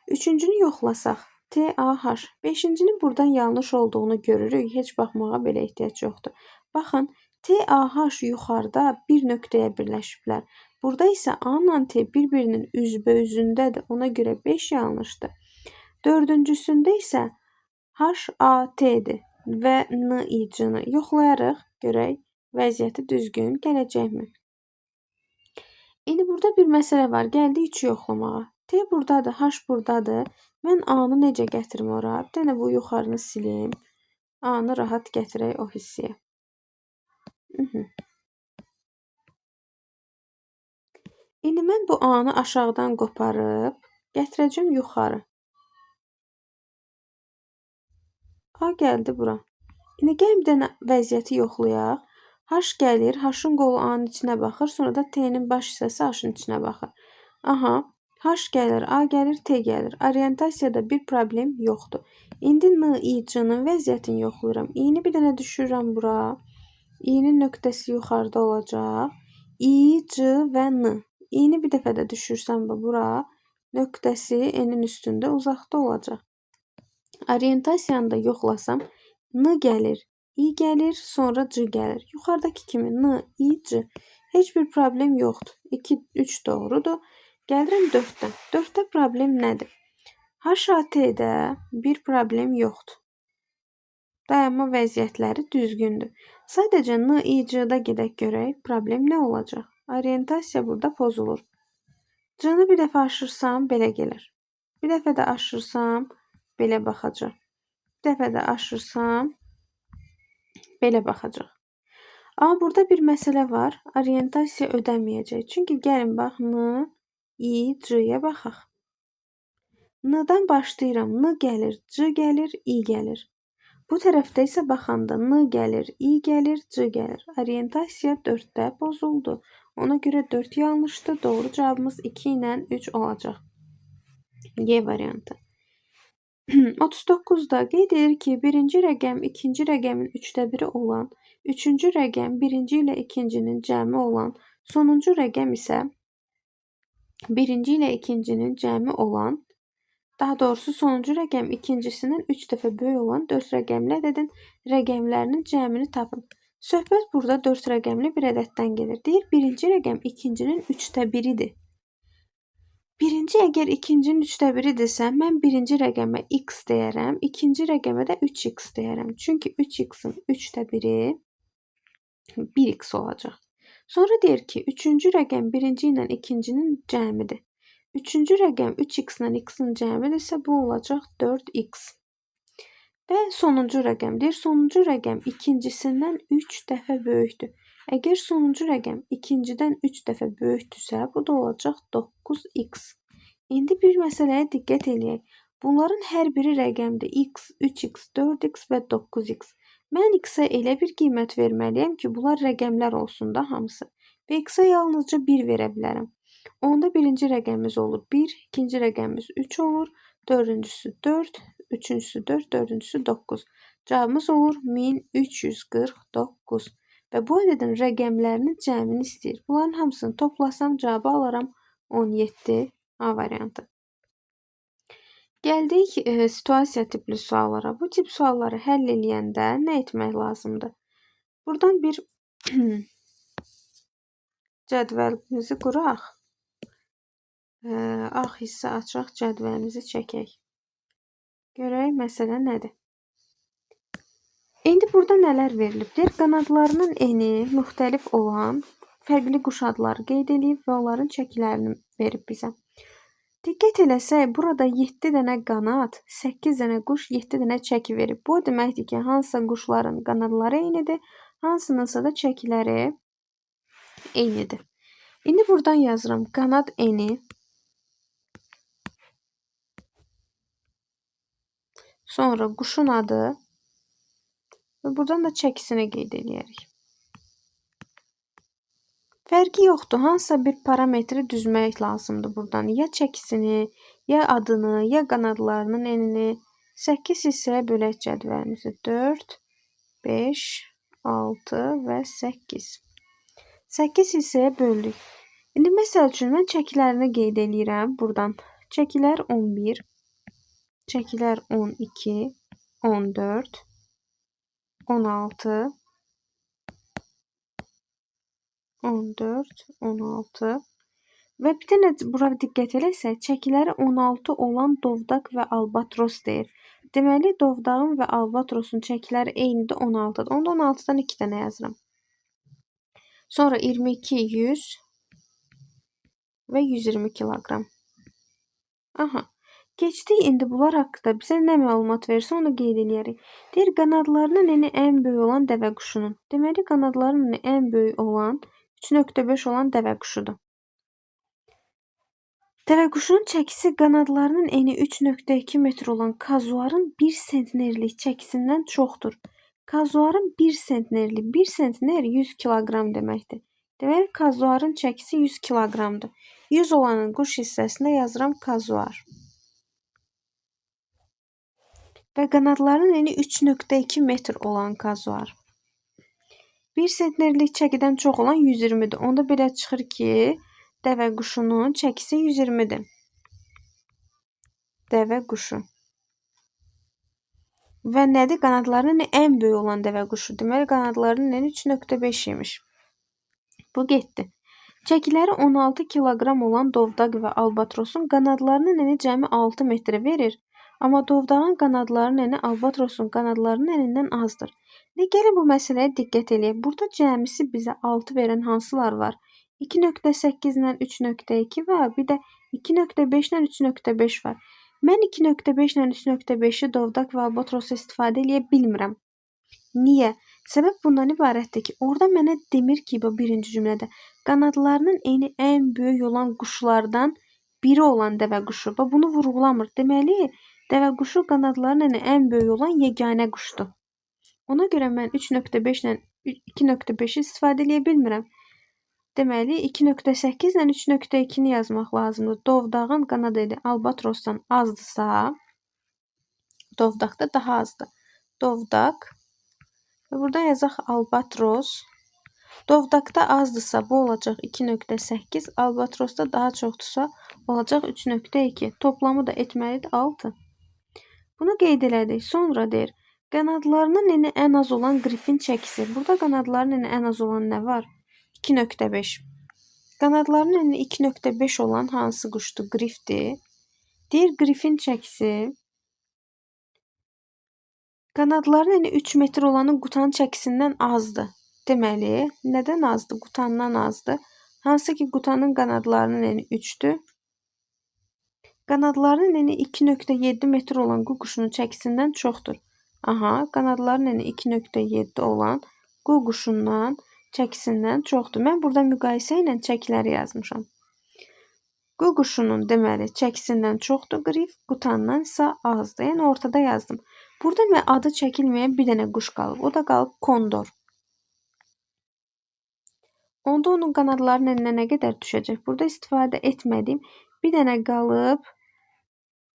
Üçüncünü yoxlasaq, T, A, H. Beşincinin buradan yanlış olduğunu görürük. Heç baxmağa belə ehtiyac yoxdur. Baxın, T, A, H yuxarıda bir nöqtəyə birləşiblər. Burada isə A ilə T bir-birinin üzbəüzündədir. Ona görə 5 yanlışdır. Dördüncüsündə isə H, A, T-dir və N, I, C-ni yoxlayarıq. Görək vəziyyəti düzgün gələcəkmi? İndi burada bir məsələ var. Gəldik 3-ü yoxlamağa. T buradadır, H buradadır. Mən A-nı necə gətirim ora? Bir dənə bu yuxarını silim. A-nı rahat gətirək o hissəyə. İndi mən bu A-nı aşağıdan qoparıb gətirəcəm yuxarı. A gəldi bura. İndi gəlin bir dənə vəziyyəti yoxlayaq. H gəlir, H-ın qolu A-nın içinə baxır, sonra da T-nin baş hissəsi H-ın içinə baxır. Aha, H gəlir, A gəlir, T gəlir. Orientasiyada bir problem yoxdur. İndi N, I, C-nın vəziyyətini yoxlayıram. I-ni bir dənə düşürürəm bura. I-nin nöqtəsi yuxarıda olacaq. I, C və N. I-ni bir dəfə də düşürsəm bura, nöqtəsi N-in üstündə uzaqda olacaq. Orientasiyanı da yoxlasam, N gəlir, I gəlir, sonra C gəlir. Yuxarıdakı kimi N, I, C. Heç bir problem yoxdur. 2, 3 doğrudur. Gəlirəm 4-də. 4-də problem nədir? H, A, T-də bir problem yoxdur. Dayanma vəziyyətləri düzgündür. Sadəcə N, I, C-da gedək görək, problem nə olacaq? Orientasiya burada pozulur. C-ni bir dəfə aşırsam, belə gəlir. Bir dəfə də aşırsam, belə baxacaq. Bir dəfə də aşırsam, belə baxacaq. Amma burada bir məsələ var. Orientasiya ödəməyəcək. Çünki gəlin bax, N, I, C-yə baxaq. N-dan başlayıram. N gəlir, C gəlir, I gəlir. Bu tərəfdə isə baxanda N gəlir, I gəlir, C gəlir. Orientasiya 4-də pozuldu. Ona görə 4 yanlışdır. Doğru cavabımız 2 ilə 3 olacaq. Y variantı. 39-da qeyd edir ki, birinci rəqəm ikinci rəqəmin 3də 1-i olan, üçüncü rəqəm birinci ilə ikincinin cəmi olan, sonuncu rəqəm isə birinci ilə ikincinin cəmi olan, daha doğrusu sonuncu rəqəm ikincisindən 3 dəfə böyük olan 4 rəqəmli ədədin rəqəmlərinin cəmini tapın. Söhbət burada 4 rəqəmli bir ədəddən gedir. Deyir, birinci rəqəm ikincinin 3də 1-idir. Birinci əgər ikincinin 3də 1-idirsə, mən birinci rəqəmə x deyərəm, ikinci rəqəmə də 3x deyərəm. Çünki 3x-in 3də 1-i 1x olacaq. Sonra deyir ki, üçüncü rəqəm birinci ilə ikincinin cəmidir. Üçüncü rəqəm 3x ilə x-in cəmidirsə, bu olacaq 4x. Və sonuncu rəqəm deyir, sonuncu rəqəm ikincisindən 3 dəfə böyükdür. Əgər sonuncu rəqəm ikincidən 3 dəfə böyükdürsə, bu da olacaq 9x. İndi bir məsələyə diqqət eləyək. Bunların hər biri rəqəmdir. X, 3x, 4x və 9x. Mən x-ə elə bir qiymət verməliyəm ki, bunlar rəqəmlər olsun da hamısı. Və x-ə yalnızca 1 verə bilərəm. Onda birinci rəqəmimiz olur 1, ikinci rəqəmimiz 3 olur, dördüncüsü 4, üçüncüsü 4, dördüncüsü 9. Cavabımız olur 1349. Və bu ədədin rəqəmlərinin cəmini istəyir. Bunların hamısını toplasam cavabı alaram 17 A variantı. Gəldik situasiya tipli suallara. Bu tip sualları həll eləyəndə nə etmək lazımdır? Buradan bir cədvəlimizi quraq. Ağ hissə açaq, cədvəlimizi çəkək. Görək məsələ nədir? İndi burada nələr verilib? Deyir, qanadlarının eni müxtəlif olan fərqli quş adları qeyd eləyib və onların çəkilərini verib bizə. Diqqət eləsək, burada 7 dənə qanad, 8 dənə quş, 7 dənə çəki verib. Bu o deməkdir ki, hansısa quşların qanadları eynidir, hansınınsa da çəkiləri eynidir. İndi buradan yazıram qanad eni, sonra quşun adı və buradan da çəkisini qeyd eləyərik. Fərqi yoxdur. Hansısa bir parametri düzmək lazımdır buradan. Ya çəkisini, ya adını, ya qanadlarının enini. 8 hissəyə bölək cədvəlimizi. 4, 5, 6 və 8. 8 hissəyə böldük. İndi məsəl üçün mən çəkilərini qeyd eləyirəm buradan. Çəkilər 11, çəkilər 12, 14, 16, 14, 16 və bir dənə bura diqqət eləsək, çəkiləri 16 olan dovdaq və albatros deyir. Deməli, dovdağın və albatrosun çəkiləri eynidir, 16-dır. Onda 16-dan 2 dənə yazıram. Sonra 22, 100 və 120 kiloqram. Aha. Keçdik indi bunlar haqqında bizə nə məlumat verirsə onu qeyd eləyərik. Deyir, qanadlarının eni ən böyük olan dəvə quşunun. Deməli, qanadlarının eni ən böyük olan 3.5 olan dəvə quşudur. Dəvə quşunun çəkisi qanadlarının eni 3.2 metr olan kazuarın 1 sentnerlik çəkisindən çoxdur. Kazuarın 1 sentnerlik, 1 sentner 100 kiloqram deməkdir. Deməli, kazuarın çəkisi 100 kiloqramdır. 100 olanın quş hissəsində yazıram kazuar. Və qanadlarının eni 3.2 metr olan kazuar. 1 sentnerlik çəkidən çox olan 120-dir. Onda belə çıxır ki, dəvə quşunun çəkisi 120-dir. Dəvə quşu. Və nədir? Qanadlarının eni ən böyük olan dəvə quşu. Deməli, qanadlarının eni 3.5 imiş. Bu getdi. Çəkiləri 16 kiloqram olan dovdaq və albatrosun qanadlarının eni cəmi 6 metrə verir. Amma dovdağın qanadlarının eni albatrosun qanadlarının enindən azdır. İndi gəlin bu məsələyə diqqət eləyək. Burada cəmisi bizə 6 verən hansılar var? 2.8 ilə 3.2 var, bir də 2.5 ilə 3.5 var. Mən 2.5 ilə 3.5-i dovdaq və albatrosa istifadə eləyə bilmirəm. Niyə? Səbəb bundan ibarətdir ki, orada mənə demir ki, bu birinci cümlədə qanadlarının eni ən böyük olan quşlardan biri olan dəvə quşu. Bax, bunu vurğulamır. Deməli, dəvə quşu qanadlarının eni ən böyük olan yeganə quşdur. Ona görə mən 3.5 ilə 2.5-i istifadə eləyə bilmirəm. Deməli, 2.8 ilə 3.2-ni yazmaq lazımdır. Dovdağın qanad eni albatrosdan azdırsa, dovdaqda daha azdır. Dovdaq və burada yazaq albatros. Dovdaqda azdırsa bu olacaq 2.8, albatrosda daha çoxdursa olacaq 3.2. Toplamı da etməlidir 6. Bunu qeyd elədik. Sonra deyir, qanadlarının eni ən az olan qrifin çəkisi. Burada qanadlarının eni ən az olan nə var? 2.5. Qanadlarının eni 2.5 olan hansı quşdur? Qrifdir. Deyir, qrifin çəkisi qanadlarının eni 3 metr olanın qutanın çəkisindən azdır. Deməli, nədən azdır? Qutandan azdır. Hansı ki, qutanın qanadlarının eni 3-dür. Qanadlarının eni 2.7 metr olan qu quşunun çəkisindən çoxdur. Aha, qanadlarının eni 2.7 olan qu quşundan çəkisindən çoxdur. Mən burada müqayisə ilə çəkiləri yazmışam. Qu quşunun deməli çəkisindən çoxdur qrif, qutandan isə azdır. Yəni ortada yazdım. Burada mən adı çəkilməyən bir dənə quş qalıb. O da qalıb kondor. Onda onun qanadlarının eninə nə qədər düşəcək? Burada istifadə etmədiyim bir dənə qalıb.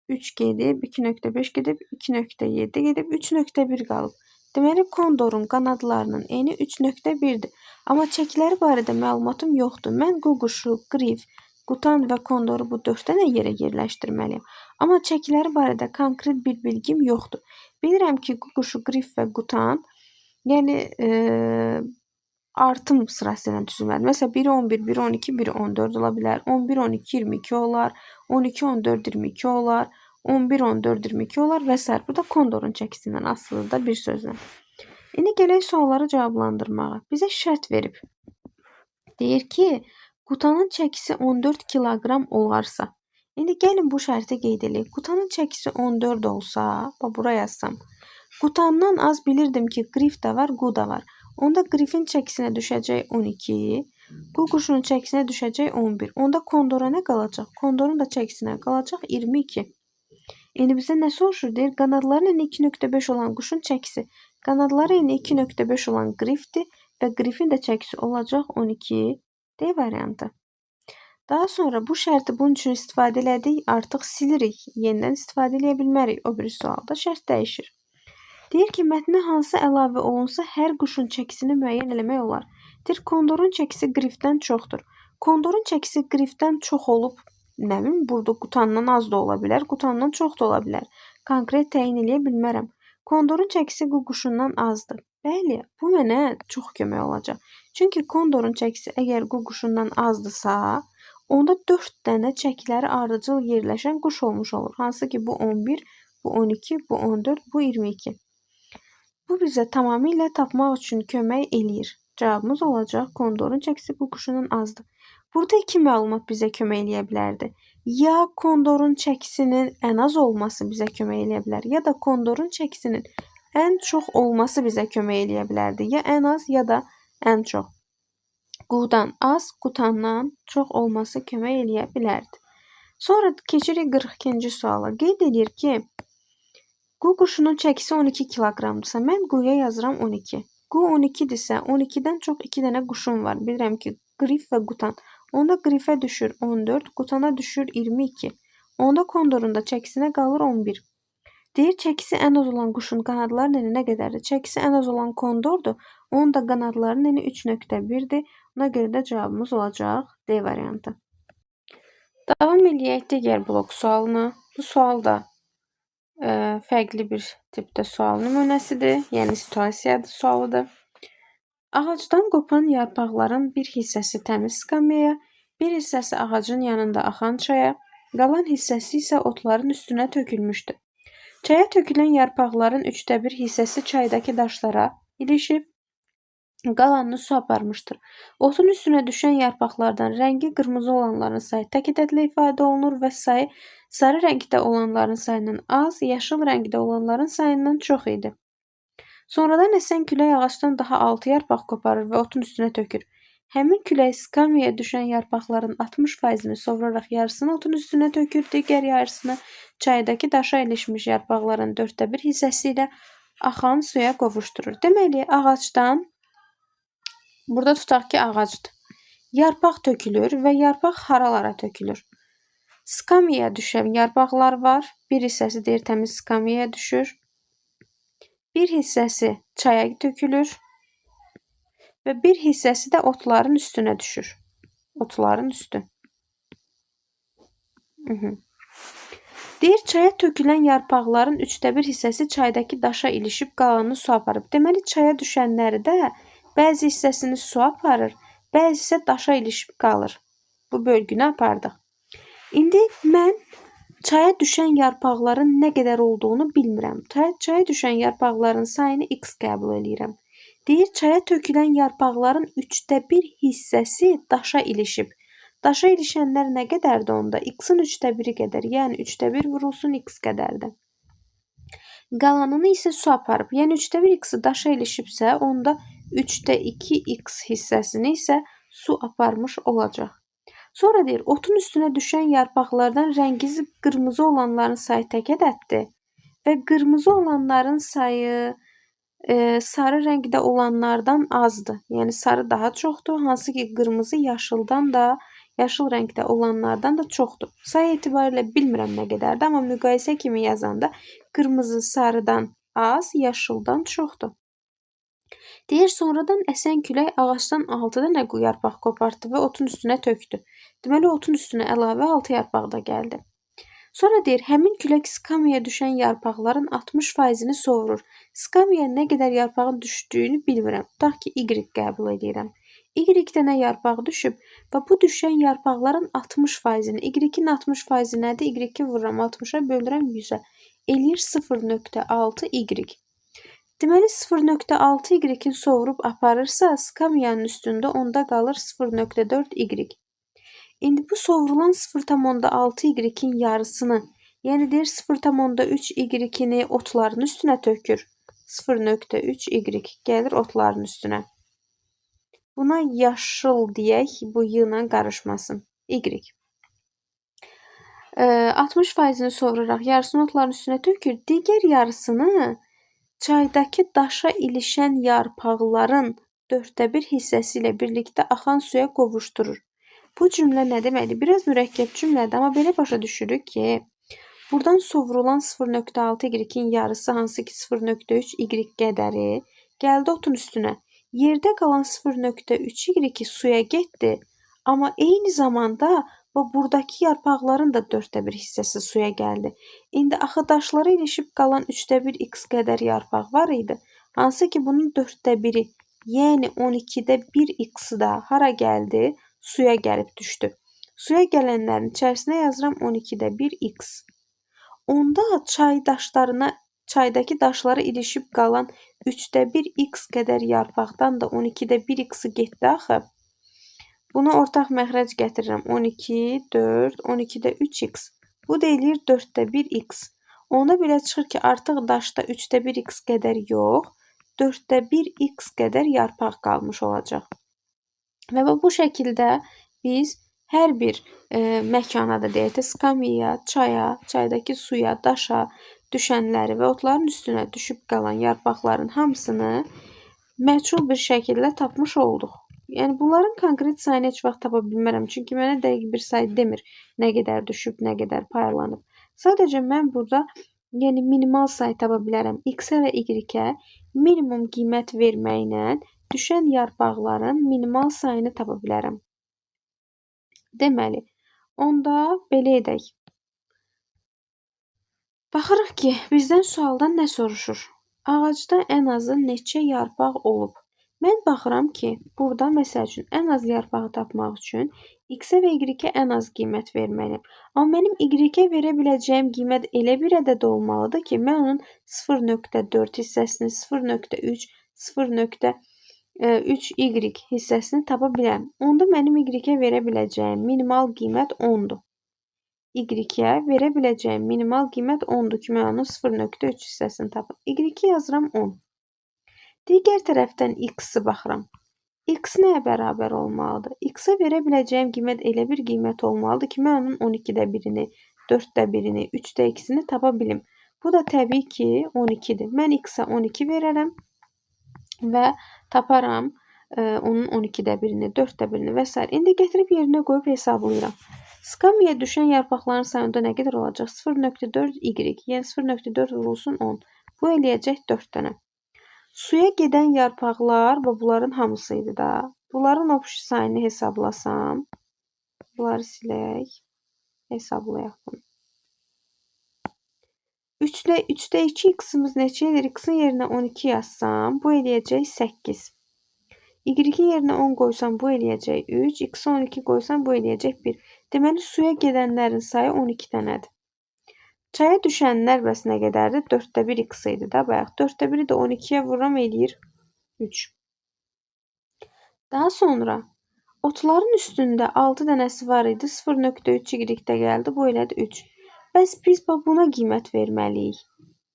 3 gedib, 2.5 gedib, 2.7 gedib, 3.1 qalıb. Deməli, kondorun qanadlarının eni 3.1-dir. Amma çəkiləri barədə məlumatım yoxdur. Mən qu quşu, qrif, qutan və kondoru bu 4 dənə yerə yerləşdirməliyəm. Amma çəkiləri barədə konkret bir bilgim yoxdur. Bilirəm ki, qu quşu, qrif və qutan, yəni artım sırası ilə düzülməlidir. Məsələn, biri 11, biri 12, biri 14 ola bilər. 11, 12, 22 olar. 12, 14, 22 olar. 11, 14, 22 olar və s. Bu da kondorun çəkisindən asılıdır da bir sözlə. İndi gələk sualları cavablandırmağa. Bizə şərt verib. Deyir ki, qutanın çəkisi 14 kiloqram olarsa. İndi gəlin bu şərti qeyd eləyək. Qutanın çəkisi 14 olsa, bax bura yazsam. Qutandan az bilirdim ki, qrif də var, qu da var. Onda qrifin çəkisinə düşəcək 12, qu quşunun çəkisinə düşəcək 11. Onda kondora nə qalacaq? Kondorun da çəkisinə qalacaq 22. İndi bizə nə soruşur? Deyir, qanadların eni 2.5 olan quşun çəkisi. Qanadları eni 2.5 olan qrifdir və qrifin də çəkisi olacaq 12. D variantı. Daha sonra bu şərti bunun üçün istifadə elədik, artıq silirik. Yenidən istifadə eləyə bilmərik. O biri sualda şərt dəyişir. Deyir ki, mətnə hansı əlavə olunsa hər quşun çəkisini müəyyən eləmək olar. Deyir, kondorun çəkisi qrifdən çoxdur. Kondorun çəkisi qrifdən çox olub, nə bilim, burada qutandan az da ola bilər, qutandan çox da ola bilər. Konkret təyin eləyə bilmərəm. Kondorun çəkisi qu quşundan azdır. Bəli, bu mənə çox kömək olacaq. Çünki kondorun çəkisi əgər qu quşundan azdırsa, onda 4 dənə çəkiləri ardıcıl yerləşən quş olmuş olur. Hansı ki, bu 11, bu 12, bu 14, bu 22. Bu bizə tamamilə tapmaq üçün kömək eləyir. Cavabımız olacaq kondorun çəkisi qu quşundan azdır. Burada iki məlumat bizə kömək eləyə bilərdi. Ya kondorun çəkisinin ən az olması bizə kömək eləyə bilər, ya da kondorun çəkisinin ən çox olması bizə kömək eləyə bilərdi. Ya ən az, ya da ən çox. Qudan az, qutandan çox olması kömək eləyə bilərdi. Sonra keçirik 42-ci suala. Qeyd edir ki, qu quşunun çəkisi 12 kiloqramdırsa, mən quya yazıram 12. Qu 12-dirsə, 12-dən çox 2 dənə quşum var. Bilirəm ki, qrif və qutan. Onda qrifə düşür 14, qutana düşür 22. Onda kondorun da çəkisinə qalır 11. Deyir, çəkisi ən az olan quşun qanadlarının eni nə qədərdir? Çəkisi ən az olan kondordur. Onun da qanadlarının eni 3.1-dir. Ona görə də cavabımız olacaq D variantı. Davam eləyək digər blok sualına. Bu sual da fərqli bir tipdə sual nümunəsidir. Yəni situasiya sualıdır. Ağacdan qopan yarpaqların bir hissəsi təmiz skamyaya, bir hissəsi ağacın yanında axan çaya, qalan hissəsi isə otların üstünə tökülmüşdü. Çaya tökülən yarpaqların 1/3 hissəsi çaydakı daşlara ilişib, qalanını su aparmışdır. Otun üstünə düşən yarpaqlardan rəngi qırmızı olanların sayı tək ədədlə ifadə olunur və sayı sarı rəngdə olanların sayından az, yaşıl rəngdə olanların sayından çox idi. Sonradan əsən külək ağacdan daha 6 yarpaq qoparır və otun üstünə tökür. Həmin külək skamyaya düşən yarpaqların 60%-ni sovraraq yarısını otun üstünə tökür, digər yarısını çaydakı daşa ilişmiş yarpaqların 1/4 hissəsi ilə axan suya qovuşdurur. Deməli, ağacdan, burada tutaq ki, ağacdır. Yarpaq tökülür və yarpaq haralara tökülür? Skamyaya düşən yarpaqlar var. Bir hissəsi deyir təmiz skamyaya düşür. Bir hissəsi çaya tökülür və bir hissəsi də otların üstünə düşür. Otların üstü. Deyir, çaya tökülən yarpaqların 1/3 hissəsi çaydakı daşa ilişib qalanını su aparıb. Deməli, çaya düşənləri də bəzi hissəsini su aparır, bəzi isə daşa ilişib qalır. Bu bölgünü apardıq. İndi mən çaya düşən yarpaqların nə qədər olduğunu bilmirəm. Çaya düşən yarpaqların sayını x qəbul eləyirəm. Deyir, çaya tökülən yarpaqların 1/3 hissəsi daşa ilişib. Daşa ilişənlər nə qədərdir onda? X-in 1/3-i qədər, yəni 1/3 vurulsun x qədərdir. Qalanını isə su aparıb. Yəni 1/3 x-i daşa ilişibsə, onda 2/3 x hissəsini isə su aparmış olacaq. Sonra deyir, otun üstünə düşən yarpaqlardan rəngi qırmızı olanların sayı tək ədəddir və qırmızı olanların sayı sarı rəngdə olanlardan azdır. Yəni sarı daha çoxdur, hansı ki qırmızı yaşıldan da, yaşıl rəngdə olanlardan da çoxdur. Sayı etibarilə bilmirəm nə qədərdir, amma müqayisə kimi yazanda qırmızı sarıdan az, yaşıldan çoxdur. Deyir, sonradan əsən külək ağacdan 6 dənə yarpaq qopartdı və otun üstünə tökdü. Deməli, otun üstünə əlavə 6 yarpaq da gəldi. Sonra deyir, həmin külək skamyaya düşən yarpaqların 60%-ni sovurur. Skamyaya nə qədər yarpağın düşdüyünü bilmirəm. Tutaq ki, Y qəbul edirəm. Y dənə yarpaq düşüb və bu düşən yarpaqların 60%-ni, Y-in 60% nədir? Y-i vururam 60-a, bölürəm 100-ə. Eləyir 0.6 Y. Deməli, 0.6 Y-in sovurub aparırsa, skamyanın üstündə onda qalır 0.4 Y. İndi bu sovrulan 0.6 Y-in yarısını, yəni deyir 0.3 Y-ini otların üstünə tökür. 0.3 Y gəlir otların üstünə. Buna yaşıl deyək, bu Y ilə qarışmasın. Y. 60%-ni sovuraraq yarısını otların üstünə tökür. Digər yarısını çaydakı daşa ilişən yarpaqların 1/4 hissəsi ilə birlikdə axan suya qovuşdurur. Bu cümlə nə deməkdir? Biraz mürəkkəb cümlədir, amma belə başa düşürük ki, buradan sovrulan 0.6 Y-in yarısı, hansı ki 0.3 Y qədəri gəldi otun üstünə. Yerdə qalan 0.3 Y suya getdi, amma eyni zamanda buradakı yarpaqların da 1/4 hissəsi suya gəldi. İndi axı daşlara ilişib qalan 1/3 x qədər yarpaq var idi. Hansı ki bunun 1/4-i, yəni 1/12 x-i da hara gəldi? Suya gəlib düşdü. Suya gələnlərin içərisinə yazıram 1/12 x. Onda çaydakı daşlara ilişib qalan 1/3 x qədər yarpaqdan da 1/12 x-i getdi axı. Buna ortaq məxrəc gətirirəm. 12, 4, 12-də 3x. Bu da eləyir 1/4 x. Onda belə çıxır ki, artıq daşda 1/3 x qədər yox, 1/4 x qədər yarpaq qalmış olacaq. Və bu şəkildə biz hər bir məkana da deyək də, skamyaya, çaya, çaydakı suya, daşa düşənləri və otların üstünə düşüb qalan yarpaqların hamısını məchul bir şəkildə tapmış olduq. Yəni bunların konkret sayını heç vaxt tapa bilmərəm. Çünki mənə dəqiq bir say demir nə qədər düşüb, nə qədər paylanıb. Sadəcə mən burada yəni minimal say tapa bilərəm. X-ə və Y-ə minimum qiymət verməklə düşən yarpaqların minimal sayını tapa bilərəm. Deməli, onda belə edək. Baxırıq ki, bizdən sualdan nə soruşur? Ağacda ən azı neçə yarpaq olub? Mən baxıram ki, burada məsəl üçün ən az yarpağı tapmaq üçün X-ə və Y-ə ən az qiymət verməliyəm. Amma mənim Y-ə verə biləcəyim qiymət elə bir ədəd olmalıdır ki, mən onun 0.4 hissəsini, 0.3, 0.3 Y hissəsini tapa bilərəm. Onda mənim Y-ə verə biləcəyim minimal qiymət 10-dur. Y-ə verə biləcəyim minimal qiymət 10-dur ki, mən onun 0.3 hissəsini tapım. Y-i yazıram 10. Digər tərəfdən X-i baxıram. X nəyə bərabər olmalıdır? X-ə verə biləcəyim qiymət elə bir qiymət olmalıdır ki, mən onun 12-də birini, 4-də birini, 3-də ikisini tapa bilim. Bu da təbii ki, 12-dir. Mən X-ə 12 verərəm və taparam onun 12-də birini, 4-də birini və s. İndi gətirib yerinə qoyub hesablayıram. Skamyaya düşən yarpaqların sayı onda nə qədər olacaq? 0.4 Y, yəni 0.4 vurulsun 10. Bu eləyəcək 4 dənə. Suya gedən yarpaqlar, bunların hamısı idi da. Bunların opşi sayını hesablasam, bunları silək, hesablayaq bunu. 3-də 2 x-imiz neçə edir? X-in yerinə 12 yazsam, bu eləyəcək 8. Y-in yerinə 10 qoysam, bu eləyəcək 3. X-ə 12 qoysam, bu eləyəcək 1. Deməli, suya gedənlərin sayı 12 dənədir. Çaya düşənlər bəs nə qədərdir? 4-də 1 x idi da bayaq. 4-də 1-i də 12-yə vururam, eləyir 3. Daha sonra otların üstündə 6 dənəsi var idi. 0.3 y-də gəldi. Bu elədi 3. Bəs biz buna qiymət verməliyik.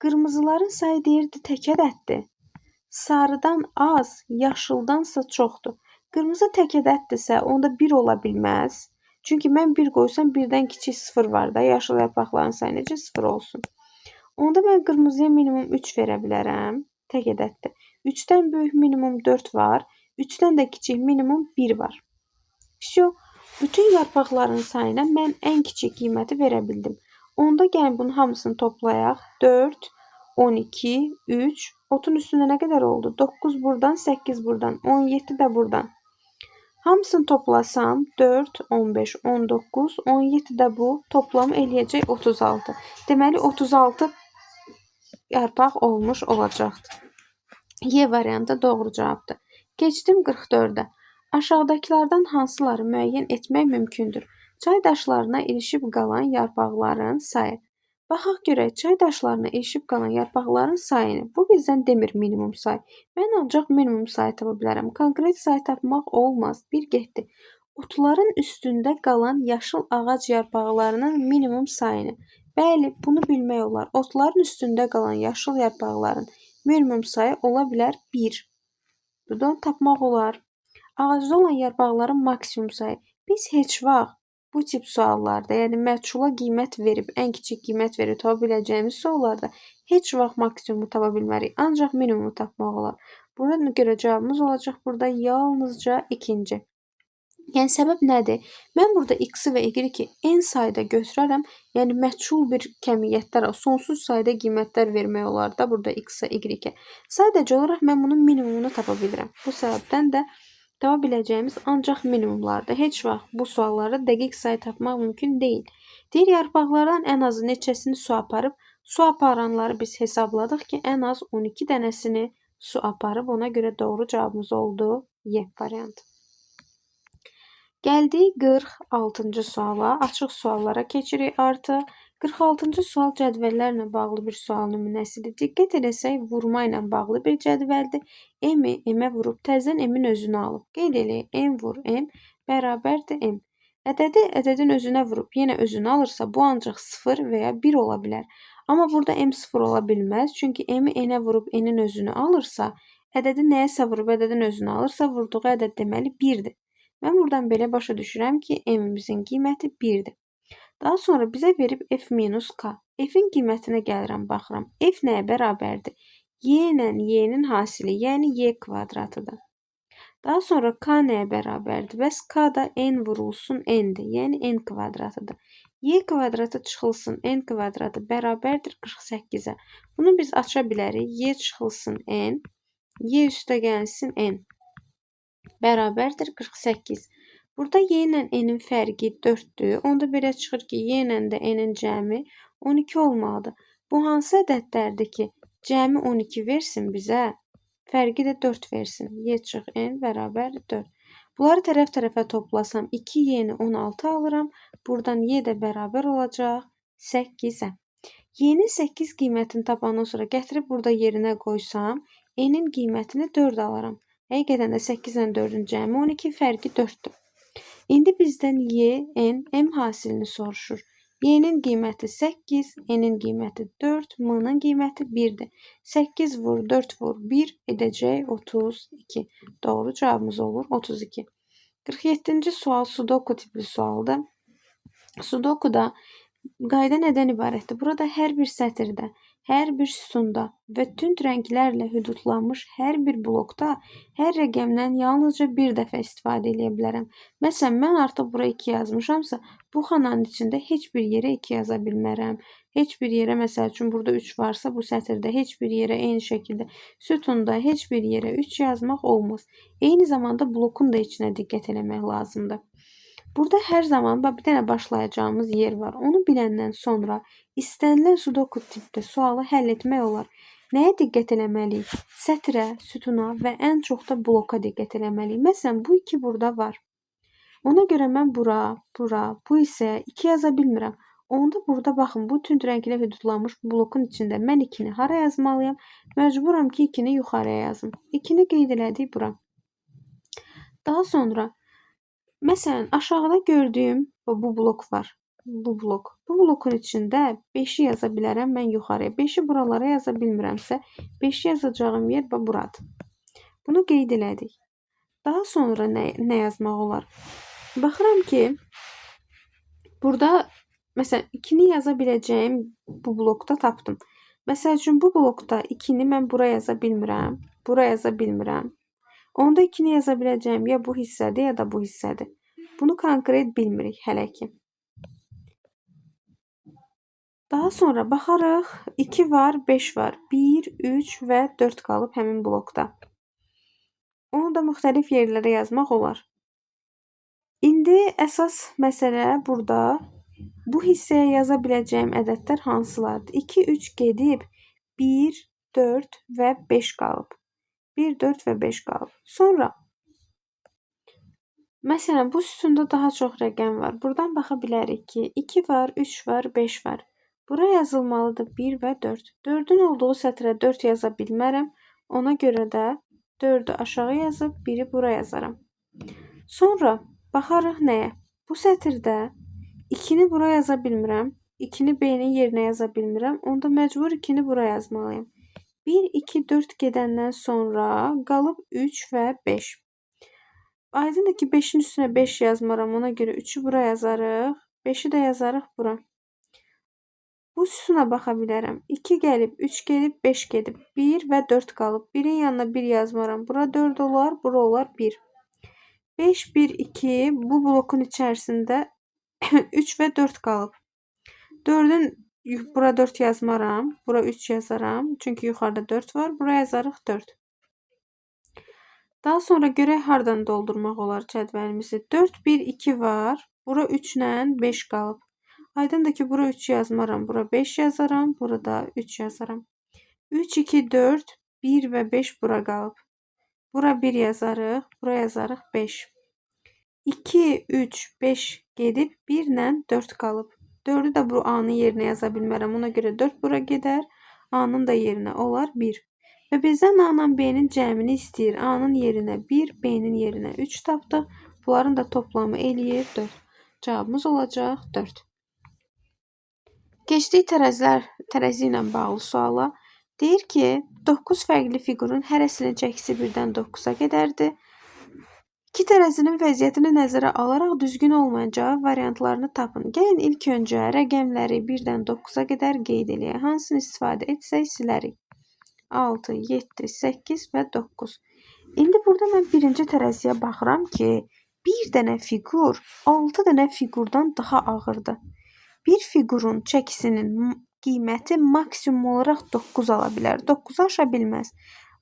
Qırmızıların sayı deyirdi tək ədəddir. Sarıdan az, yaşıldansa çoxdur. Qırmızı tək ədəddirsə, onda 1 ola bilməz. Çünki mən 1 qoysam 1-dən kiçik 0 var da. Yaşıl yarpaqların sayı necə 0 olsun? Onda mən qırmızıya minimum 3 verə bilərəm. Tək ədəddir. 3-dən böyük minimum 4 var. 3-dən də kiçik minimum 1 var. Vəsə, bütün yarpaqların sayına mən ən kiçik qiyməti verə bildim. Onda gəlin bunun hamısını toplayaq. 4, 12, 3. Otun üstündə nə qədər oldu? 9 buradan, 8 buradan, 17 də buradan. Hamısını toplasam 4, 15, 19, 17 də bu toplamı eləyəcək 36. Deməli 36 yarpaq olmuş olacaqdır. Y variantı doğru cavabdır. Keçdim 44-ə. Aşağıdakılardan hansıları müəyyən etmək mümkündür? Çay daşlarına ilişib qalan yarpaqların sayı. Baxaq görək, çay daşlarına ilişib qalan yarpaqların sayını. Bu bizdən demir minimum say. Mən ancaq minimum sayı tapa bilərəm. Konkret say tapmaq olmaz. Bir getdi. Otların üstündə qalan yaşıl ağac yarpaqlarının minimum sayını. Bəli, bunu bilmək olar. Otların üstündə qalan yaşıl yarpaqların minimum sayı ola bilər 1. Bunu tapmaq olar. Ağacda olan yarpaqların maksimum sayı. Biz heç vaxt bu tip suallarda, yəni məchula qiymət verib, ən kiçik qiymət verib tapa biləcəyimiz suallarda heç vaxt maksimumu tapa bilmərik. Ancaq minimumu tapmaq olar. Buna görə cavabımız olacaq burada yalnızca ikinci. Yəni səbəb nədir? Mən burada x-i və y-i n sayda götürərəm. Yəni məchul bir kəmiyyətlər, sonsuz sayda qiymətlər vermək olar da burada x-ə, y-ə. Sadəcə olaraq mən bunun minimumunu tapa bilirəm. Bu səbəbdən də tapa biləcəyimiz ancaq minimumlardır. Heç vaxt bu suallarda dəqiq say tapmaq mümkün deyil. Deyir, yarpaqlardan ən azı neçəsini su aparıb? Su aparanları biz hesabladıq ki, ən az 12 dənəsini su aparıb. Ona görə doğru cavabımız oldu Y variantı. Gəldik 46-cı suala. Açıq suallara keçirik artıq. 46-cı sual cədvəllərlə bağlı bir sual nümunəsidir. Diqqət eləsək, vurma ilə bağlı bir cədvəldir. M-i M-ə vurub, təzədən M-in özünü alıb. Qeyd eləyək, M vur M bərabərdir M. Ədədi ədədin özünə vurub, yenə özünü alırsa, bu ancaq 0 və ya 1 ola bilər. Amma burada M 0 ola bilməz. Çünki M-i N-ə vurub, N-in özünü alırsa, ədədi nəyəsə vurub, ədədin özünü alırsa, vurduğu ədəd deməli 1-dir. Mən buradan belə başa düşürəm ki, M-imizin qiyməti 1-dir. Daha sonra bizə verib F minus K. F-in qiymətinə gəlirəm, baxıram. F nəyə bərabərdir? Y ilə Y-nin hasili, yəni Y kvadratıdır. Daha sonra K nəyə bərabərdir? Bəs K da N vurulsun N-dir, yəni N kvadratıdır. Y kvadratı çıxılsın N kvadratı bərabərdir 48-ə. Bunu biz aça bilərik. Y çıxılsın N, Y üstə gəlsin N bərabərdir 48. Burada Y ilə N-in fərqi 4-dür. Onda belə çıxır ki, Y ilə də N-in cəmi 12 olmalıdır. Bu hansı ədədlərdir ki, cəmi 12 versin bizə, fərqi də 4 versin. Y çıx N bərabər 4. Bunları tərəf-tərəfə toplasam 2y-ni 16 alıram. Buradan y də bərabər olacaq 8-ə. Y-nin 8 qiymətini tapandan sonra gətirib burada yerinə qoysam, n-in qiymətini 4 alaram. Həqiqətən də 8 ilə 4-ün cəmi 12, fərqi 4-dür. İndi bizdən y, n, m hasilini soruşur. Y-nin qiyməti 8, n-in qiyməti 4, m-nin qiyməti 1-dir. 8 vur 4 vur 1 edəcək 32. Doğru cavabımız olur 32. 47-ci sual sudoku tipli sualdır. Sudokuda qayda nədən ibarətdir? Burada hər bir sətirdə, hər bir sütunda və tünd rənglərlə hüdudlanmış hər bir blokda hər rəqəmdən yalnızca bir dəfə istifadə eləyə bilərəm. Məsələn, mən artıq bura 2 yazmışamsa, bu xananın içində heç bir yerə 2 yaza bilmərəm. Heç bir yerə, məsəl üçün, burada 3 varsa, bu sətirdə heç bir yerə eyni şəkildə sütunda heç bir yerə 3 yazmaq olmaz. Eyni zamanda blokun da içinə diqqət eləmək lazımdır. Burada hər zaman bir dənə başlayacağımız yer var. Onu biləndən sonra istənilən sudoku tipdə sualı həll etmək olar. Nəyə diqqət eləməliyik? Sətrə, sütuna və ən çox da bloka diqqət eləməliyik. Məsələn, bu 2 burada var. Ona görə mən bura, bura, bu isə 2 yaza bilmirəm. Onda burada baxın, bu tünd rənglə hüdudlanmış blokun içində mən 2-ni hara yazmalıyam? Məcburam ki, 2-ni yuxarıya yazım. 2-ni qeyd elədik bura. Daha sonra məsələn, aşağıda gördüyüm bu blok var. Bu blok. Bu blokun içində 5-i yaza bilərəm mən yuxarıya. 5-i buralara yaza bilmirəmsə, 5-i yazacağım yer buradır. Bunu qeyd elədik. Daha sonra nə yazmaq olar? Baxıram ki, burada məsələn 2-ni yaza biləcəyim bu blokda tapdım. Məsəl üçün, bu blokda 2-ni mən bura yaza bilmirəm, bura yaza bilmirəm. Onda 2-ni yaza biləcəyim ya bu hissədir, ya da bu hissədir. Bunu konkret bilmirik hələ ki. Daha sonra baxarıq, 2 var, 5 var. 1, 3 və 4 qalıb həmin blokda. Onu da müxtəlif yerlərə yazmaq olar. İndi əsas məsələ burada bu hissəyə yaza biləcəyim ədədlər hansılardır? 2, 3 gedib 1, 4 və 5 qalıb. 1, 4 və 5 qalıb. Sonra, məsələn, bu sütunda daha çox rəqəm var. Buradan baxa bilərik ki, 2 var, 3 var, 5 var. Bura yazılmalıdır 1 və 4. 4-ün olduğu sətrə 4 yaza bilmərəm. Ona görə də 4-ü aşağı yazıb 1-i bura yazaram. Sonra baxarıq nəyə? Bu sətirdə 2-ni bura yaza bilmirəm. 2-ni B-nin yerinə yaza bilmirəm. Onda məcbur 2-ni bura yazmalıyam. 1, 2, 4 gedəndən sonra qalıb 3 və 5. Aydındır ki, 5-in üstünə 5 yazmaram. Ona görə 3-ü bura yazarıq. 5-i də yazarıq bura. Bu sütuna baxa bilərəm. 2 gəlib, 3 gedib, 5 gedib. 1 və 4 qalıb. 1-in yanına 1 yazmaram. Bura 4 olar, bura olar 1. 5, 1, 2 bu blokun içərisində 3 və 4 qalıb. 4-ün bura 4 yazmaram, bura 3 yazaram. Çünki yuxarıda 4 var, bura yazarıq 4. Daha sonra görək hardan doldurmaq olar cədvəlimizi. 4, 1, 2 var, bura 3 ilə 5 qalıb. Aydındır ki, bura 3 yazmaram, bura 5 yazaram, burada 3 yazaram. 3, 2, 4, 1 və 5 bura qalıb. Bura 1 yazarıq, bura yazarıq 5. 2, 3, 5 gedib 1 ilə 4 qalıb. 4-ü də bu A-nın yerinə yaza bilmərəm. Ona görə 4 bura gedər. A-nın da yerinə olar 1. Və bizdən A-la B-nin cəmini istəyir. A-nın yerinə 1, B-nin yerinə 3 tapdıq. Bunların da toplamı eləyir 4. Cavabımız olacaq 4. Keçdik tərəzi ilə bağlı suala. Deyir ki, 9 fərqli fiqurun hərəsinin çəkisi 1-dən 9-a qədərdir. İki tərəzinin vəziyyətini nəzərə alaraq düzgün olmayan cavab variantlarını tapın. Gəlin ilk öncə rəqəmləri 1-dən 9-a qədər qeyd eləyək. Hansını istifadə etsək silərik. 6, 7, 8 və 9. İndi burada mən birinci tərəziyə baxıram ki, bir dənə fiqur 6 dənə fiqurdan daha ağırdır. Bir fiqurun çəkisinin qiyməti maksimum olaraq 9 ala bilər. 9-u aşa bilməz.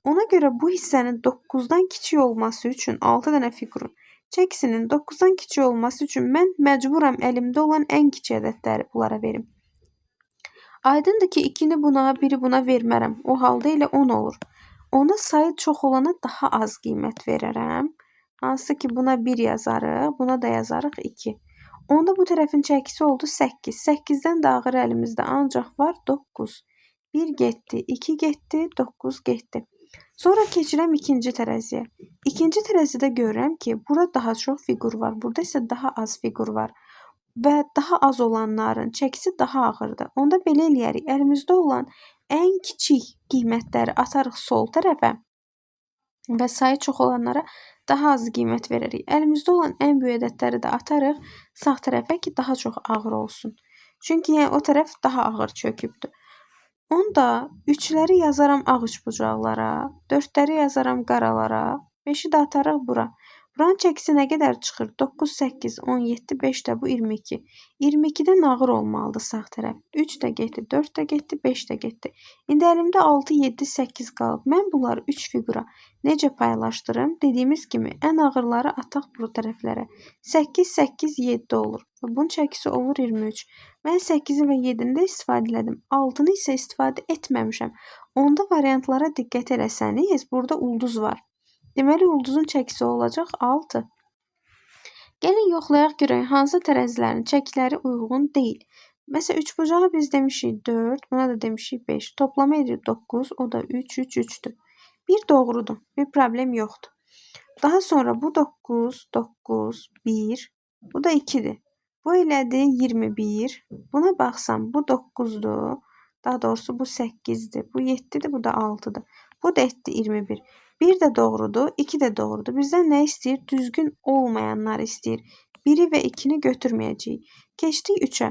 Ona görə bu hissənin 9-dan kiçik olması üçün 6 dənə fiqurun çəkisinin 9-dan kiçik olması üçün mən məcburam əlimdə olan ən kiçik ədədləri bunlara verim. Aydındır ki, 2-ni buna, 1-i buna vermərəm. O halda elə 10 olur. Ona sayı çox olana daha az qiymət verərəm. Hansı ki buna 1 yazarıq, buna da yazarıq 2. Onda bu tərəfin çəkisi oldu 8. 8-dən də ağır əlimizdə ancaq var 9. 1 getdi, 2 getdi, 9 getdi. Sonra keçirəm ikinci tərəziyə. İkinci tərəzidə görürəm ki, burada daha çox fiqur var, burada isə daha az fiqur var. Və daha az olanların çəkisi daha ağırdır. Onda belə eləyərik. Əlimizdə olan ən kiçik qiymətləri atarıq sol tərəfə və sayı çox olanlara daha az qiymət verərik. Əlimizdə olan ən böyük ədədləri də atarıq sağ tərəfə ki, daha çox ağır olsun. Çünki yəni, o tərəf daha ağır çökübdür. Onda 3-ləri yazaram ağ üçbucaqlara, 4-ləri yazaram qaralara, 5-i də atarıq bura. Buranın çəkisi nə qədər çıxır? 9, 8, 17, 5 də bu 22. 22-dən ağır olmalıdır sağ tərəf. 3 də getdi, 4 də getdi, 5 də getdi. İndi əlimdə 6, 7, 8 qalıb. Mən bunları 3 fiqura necə paylaşdırım? Dediyimiz kimi ən ağırları ataq bu tərəflərə. 8, 8, 7 olur. Bunun çəkisi olur 23. Mən 8-i və 7-ni də istifadə elədim. 6-nı isə istifadə etməmişəm. Onda variantlara diqqət eləsəniz, burada ulduz var. Deməli, ulduzun çəkisi olacaq 6. Gəlin yoxlayaq görək hansı tərəzilərin çəkiləri uyğun deyil. Məsələn, üçbucağı biz demişik 4, buna da demişik 5. Toplama edir 9, o da 3, 3, 3-dür. 1 doğrudur, bir problem yoxdur. Daha sonra bu 9, 9, 1, bu da 2-dir. Bu elədi 21. Buna baxsam bu 9-dur. Daha doğrusu bu 8-dir, bu 7-dir, bu da 6-dır. Bu da etdi 21. 1 də doğrudur, 2 də doğrudur. Bizdən nə istəyir? Düzgün olmayanları istəyir. 1-i və 2-ni götürməyəcəyik. Keçdik 3-ə.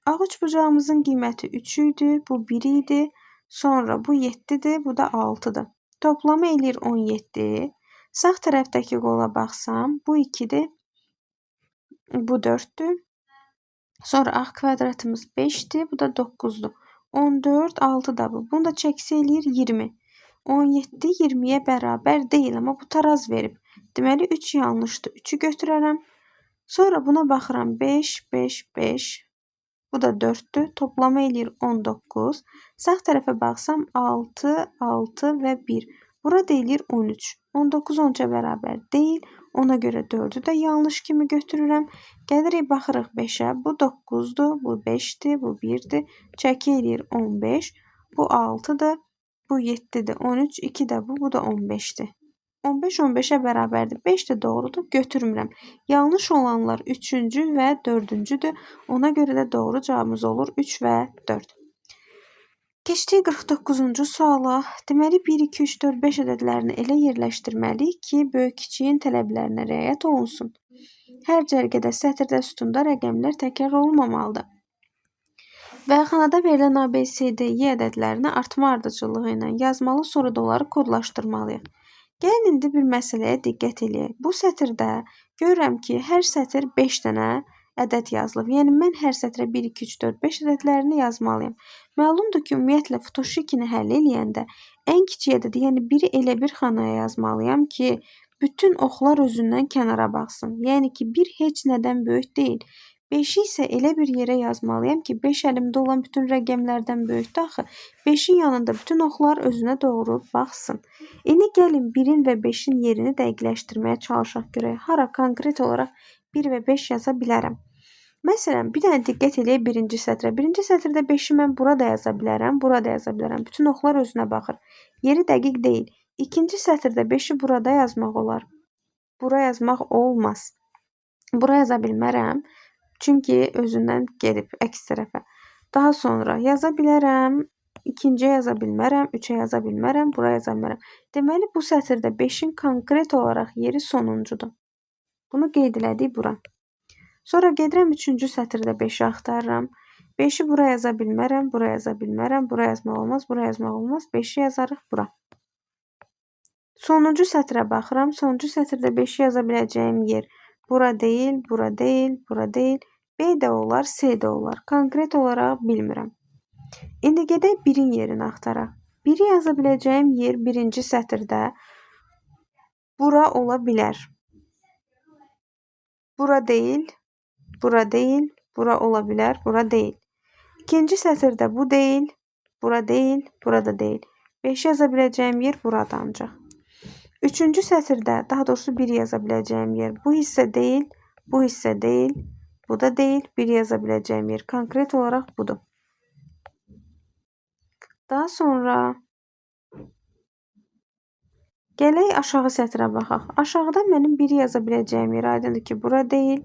Ağ üçbucağımızın qiyməti 3 idi, bu 1 idi. Sonra bu 7-dir, bu da 6-dır. Toplamı eləyir 17. Sağ tərəfdəki qola baxsam, bu 2-dir, bu 4-dür. Sonra ağ kvadratımız 5-dir, bu da 9-dur. 14, 6 da bu. Bunu da çəkisi eləyir 20. 17 20-yə bərabər deyil, amma bu taraz verib. Deməli 3 yanlışdır. 3-ü götürərəm. Sonra buna baxıram 5, 5, 5. Bu da 4-dür. Toplamı eləyir 19. Sağ tərəfə baxsam 6, 6 və 1. Burada eləyir 13. 19 13-ə bərabər deyil. Ona görə 4-ü də yanlış kimi götürürəm. Gəlirik baxırıq 5-ə. Bu 9-dur, bu 5-dir, bu 1-dir. Çəki eləyir 15. Bu 6-dır. Bu 7-dir, 13, 2 də bu, bu da 15-dir. 15 15-ə bərabərdir. 5 də doğrudur, götürmürəm. Yanlış olanlar 3-cü və 4-cüdür. Ona görə də doğru cavabımız olur 3 və 4. Keçdik 49-cu suala. Deməli 1, 2, 3, 4, 5 ədədlərini elə yerləşdirməliyik ki, böyük-kiçiyin tələblərinə riayət olunsun. Hər cərgədə, sətirdə, sütunda rəqəmlər təkrar olunmamalıdır. Və xanada verilən A, B, C, D, Y ədədlərini artma ardıcıllığı ilə yazmalı, sonra da onları kodlaşdırmalıyıq. Gəlin indi bir məsələyə diqqət eləyək. Bu sətirdə görürəm ki, hər sətir 5 dənə ədəd yazılıb. Yəni mən hər sətrə 1, 2, 3, 4, 5 ədədlərini yazmalıyam. Məlumdur ki, ümumiyyətlə Futoshikini həll eləyəndə ən kiçik ədədi, yəni 1-i elə bir xanaya yazmalıyam ki, bütün oxlar özündən kənara baxsın. Yəni ki, 1 heç nədən böyük deyil. 5-i isə elə bir yerə yazmalıyam ki, 5 əlimdə olan bütün rəqəmlərdən böyükdür axı. 5-in yanında bütün oxlar özünə doğru baxsın. İndi gəlin 1-in və 5-in yerini dəqiqləşdirməyə çalışaq görək. Hara konkret olaraq 1 və 5 yaza bilərəm. Məsələn, bir dənə diqqət eləyək birinci sətrə. Birinci sətirdə 5-i mən burada yaza bilərəm, burada yaza bilərəm. Bütün oxlar özünə baxır. Yeri dəqiq deyil. İkinci sətirdə 5-i burada yazmaq olar. Bura yazmaq olmaz. Bura yaza bilmərəm. Çünki özündən gedib əks tərəfə. Daha sonra yaza bilərəm, ikinciyə yaza bilmərəm, 3-ə yaza bilmərəm, bura yaza bilmərəm. Deməli, bu sətirdə 5-in konkret olaraq yeri sonuncudur. Bunu qeyd elədik bura. Sonra gedirəm 3-cü sətirdə 5-i axtarıram. 5-i bura yaza bilmərəm, bura yaza bilmərəm, bura yazmaq olmaz, bura yazmaq olmaz. 5-i yazarıq bura. Sonuncu sətrə baxıram. Sonuncu sətirdə 5-i yaza biləcəyim yer bura deyil, bura deyil, bura deyil. B də olar, C də olar. Konkret olaraq bilmirəm. İndi gedək 1-in yerini axtaraq. 1-i yaza biləcəyim yer birinci sətirdə bura ola bilər. Bura deyil, bura deyil, bura ola bilər, bura deyil. İkinci sətirdə bu deyil, bura deyil, burada deyil. 5 yaza biləcəyim yer buradır ancaq. Üçüncü sətirdə, daha doğrusu 1 yaza biləcəyim yer bu hissə deyil, bu hissə deyil, bu da deyil. 1 yaza biləcəyim yer konkret olaraq budur. Daha sonra gələk aşağı sətrə baxaq. Aşağıda mənim 1 yaza biləcəyim yer aydındır ki, bura deyil.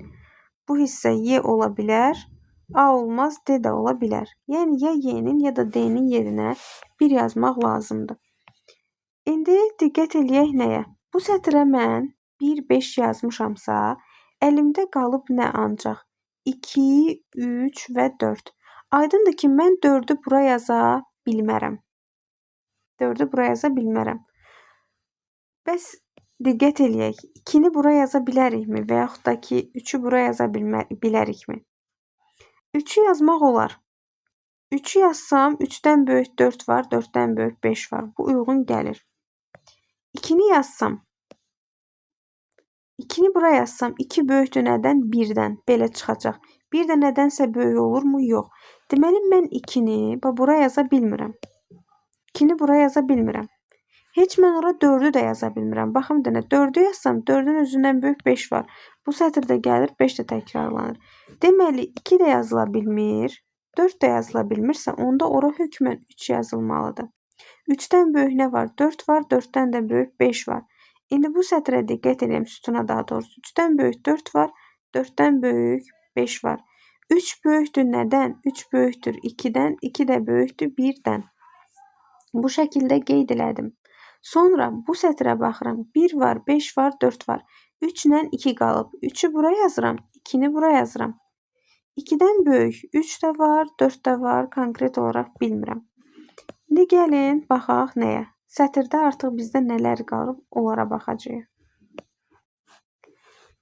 Bu hissə Y ola bilər, A olmaz, D də ola bilər. Yəni ya Y-nin ya da D-nin yerinə 1 yazmaq lazımdır. İndi diqqət eləyək nəyə? Bu sətrə mən 1, 5 yazmışamsa, əlimdə qalıb nə ancaq? 2, 3 və 4. Aydındır ki, mən 4-ü bura yaza bilmərəm. 4-ü bura yaza bilmərəm. Bəs diqqət eləyək. 2-ni bura yaza bilərikmi və yaxud da ki, 3-ü bura yaza bilərikmi? 3-ü yazmaq olar. 3-ü yazsam, 3-dən böyük 4 var, 4-dən böyük 5 var. Bu uyğun gəlir. 2-ni yazsam, 2-ni bura yazsam, 2 böyükdür nədən? 1-dən. Belə çıxacaq. 1 də nədənsə böyük olurmu? Yox. Deməli, mən 2-ni bura yaza bilmirəm. 2-ni bura yaza bilmirəm. Heç mən ora 4-ü də yaza bilmirəm. Baxın bir dənə, 4-ü yazsam, 4-ün özündən böyük 5 var. Bu sətirdə gəlir, 5 də təkrarlanır. Deməli, 2 də yazıla bilmir, 4 də yazıla bilmirsə, onda ora hökmən 3 yazılmalıdır. 3-dən böyük nə var? 4 var, 4-dən də böyük 5 var. İndi bu sətrə diqqət edeyim, sütuna daha doğrusu. 3-dən böyük 4 var, 4-dən böyük 5 var. 3 böyükdür nədən? 3 böyükdür 2-dən, 2 də böyükdür 1-dən. Bu şəkildə qeyd elədim. Sonra bu sətrə baxıram. 1 var, 5 var, 4 var. 3 ilə 2 qalıb. 3-ü bura yazıram, 2-ni bura yazıram. 2-dən böyük 3 də var, 4 də var. Konkret olaraq bilmirəm. İndi gəlin baxaq nəyə? Sətirdə artıq bizdə nələr qalıb, onlara baxacağıq.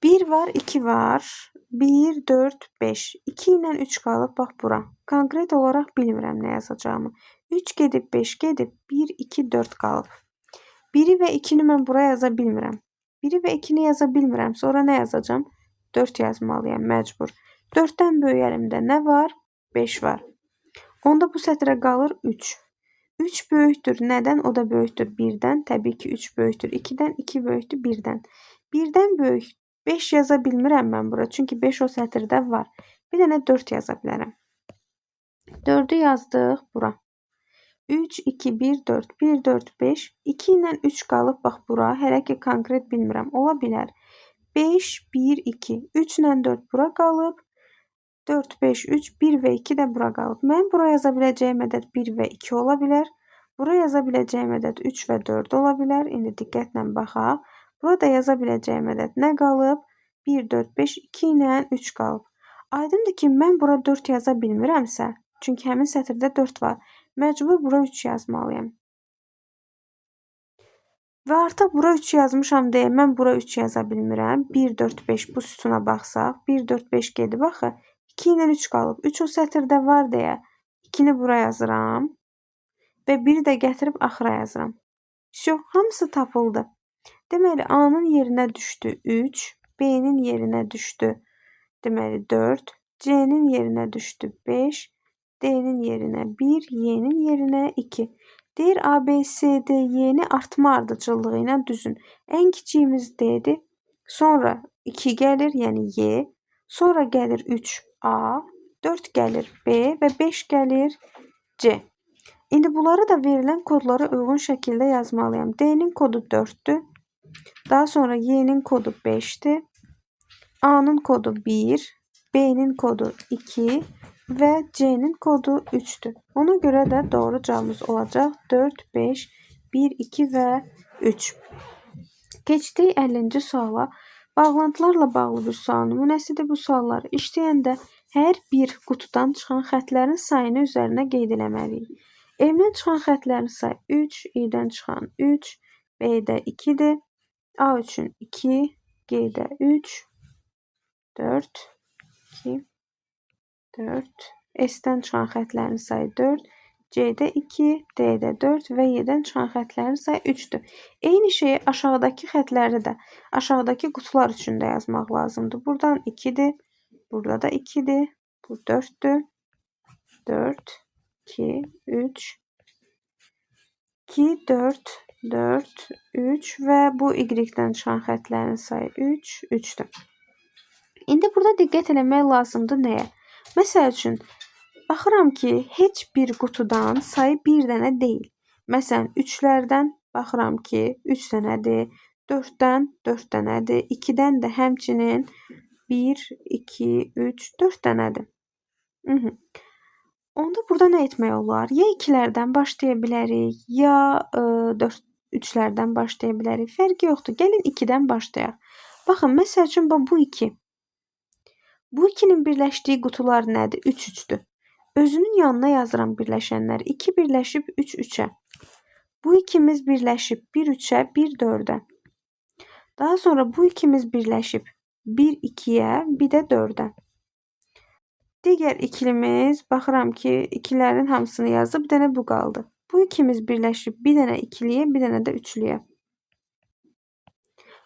1 var, 2 var. 1, 4, 5. 2 ilə 3 qalıb, bax bura. Konkret olaraq bilmirəm nə yazacağımı. 3 gedib, 5 gedib, 1, 2, 4 qalıb. 1-i və 2-ni mən bura yaza bilmirəm. 1-i və 2-ni yaza bilmirəm. Sonra nə yazacağam? 4 yazmalıyam, məcbur. 4-dən böyük əlimdə nə var? 5 var. Onda bu sətrə qalır 3. 3 böyükdür. Nədən? O da böyükdür 1-dən. Təbii ki, 3 böyükdür 2-dən, 2 böyükdür 1-dən. 1-dən böyük 5 yaza bilmirəm mən bura. Çünki 5 o sətirdə var. Bir dənə 4 yaza bilərəm. 4-ü yazdıq bura. 3, 2, 1, 4, 1, 4, 5. 2 ilə 3 qalıb bax bura. Hələ ki konkret bilmirəm. Ola bilər. 5, 1, 2. 3 ilə 4 bura qalıb. 4, 5, 3, 1 və 2 də bura qalıb. Mən bura yaza biləcəyim ədəd 1 və 2 ola bilər. Bura yaza biləcəyim ədəd 3 və 4 ola bilər. İndi diqqətlə baxaq. Burada yaza biləcəyim ədəd nə qalıb? 1, 4, 5, 2 ilə 3 qalıb. Aydındır ki, mən bura 4 yaza bilmirəmsə, çünki həmin sətirdə 4 var, məcbur bura 3 yazmalıyam. Və artıq bura 3 yazmışam deyə mən bura 3 yaza bilmirəm. 1, 4, 5 bu sütuna baxsaq, 1, 4, 5 gedib axı. 2 ilə 3 qalıb. 3 o sətirdə var deyə 2-ni bura yazıram və 1-i də gətirib axıra yazıram. Vəsə, hamısı tapıldı. Deməli, A-nın yerinə düşdü 3, B-nin yerinə düşdü deməli 4, C-nin yerinə düşdü 5, D-nin yerinə 1, Y-nin yerinə 2. Deyir A, B, C, D, Y-ni artma ardıcıllığı ilə düzün. Ən kiçiyimiz D-dir. Sonra 2 gəlir, yəni Y. Sonra gəlir 3 A, 4 gəlir B və 5 gəlir C. İndi bunları da verilən kodlara uyğun şəkildə yazmalıyam. D-nin kodu 4-dür. Daha sonra Y-nin kodu 5-dir. A-nın kodu 1, B-nin kodu 2 və C-nin kodu 3-dür. Ona görə də doğru cavabımız olacaq 4, 5, 1, 2 və 3. Keçdik 50-ci suala. Bağlantılarla bağlı bir sual nümunəsidir. Bu sualları işləyəndə hər bir qutudan çıxan xətlərin sayını üzərinə qeyd eləməliyik. M-dən çıxan xətlərin sayı 3, İ-dən çıxan 3, B-də 2-dir. A üçün 2, G-də 3, 4, 2, 4. S-dən çıxan xətlərin sayı 4, C-də 2, D-də 4 və Y-dən çıxan xətlərin sayı 3-dür. Eyni şeyi aşağıdakı xətlərdə də, aşağıdakı qutular üçün də yazmaq lazımdır. Buradan 2-dir, burada da 2-dir, bu 4-dür. 4, 2, 3, 2, 4, 4, 3 və bu Y-dən çıxan xətlərin sayı 3, 3-dür. İndi burada diqqət eləmək lazımdır nəyə? Məsəl üçün, baxıram ki, heç bir qutudan sayı bir dənə deyil. Məsələn, 3-lərdən baxıram ki, 3 dənədir, 4-dən 4 dənədir, 2-dən də həmçinin 1, 2, 3, 4 dənədir. Onda burada nə etmək olar? Ya 2-lərdən başlaya bilərik, ya 4, 3-lərdən başlaya bilərik. Fərqi yoxdur. Gəlin 2-dən başlayaq. Baxın, məsəl üçün, bu 2. Bu 2-nin birləşdiyi qutular nədir? 3, 3-dür. Özünün yanına yazıram birləşənlər. 2 birləşib 3, 3-ə. Bu ikimiz birləşib 1, 3-ə, 1, 4-ə. Daha sonra bu ikimiz birləşib 1, 2-yə, bir də 4-ə. Digər ikilimiz, baxıram ki, ikilərin hamısını yazdı, bir dənə bu qaldı. Bu ikimiz birləşib bir dənə ikiliyə, bir dənə də üçlüyə.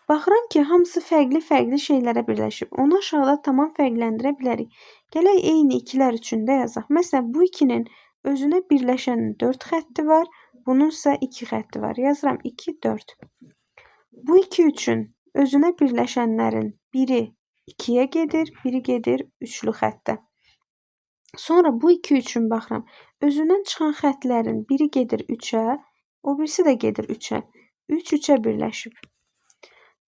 Baxıram ki, hamısı fərqli-fərqli şeylərə birləşib. Onu aşağıda tamam fərqləndirə bilərik. Gələk eyni ikilər üçün də yazaq. Məsələn, bu ikinin özünə birləşənin 4 xətti var, bunun isə 2 xətti var. Yazıram 2, 4. Bu iki üçün özünə birləşənlərin biri 2-yə gedir, biri gedir üçlü xəttə. Sonra bu iki üçün baxıram. Özündən çıxan xətlərin biri gedir 3-ə, o birisi də gedir 3-ə. 3 3-ə birləşib.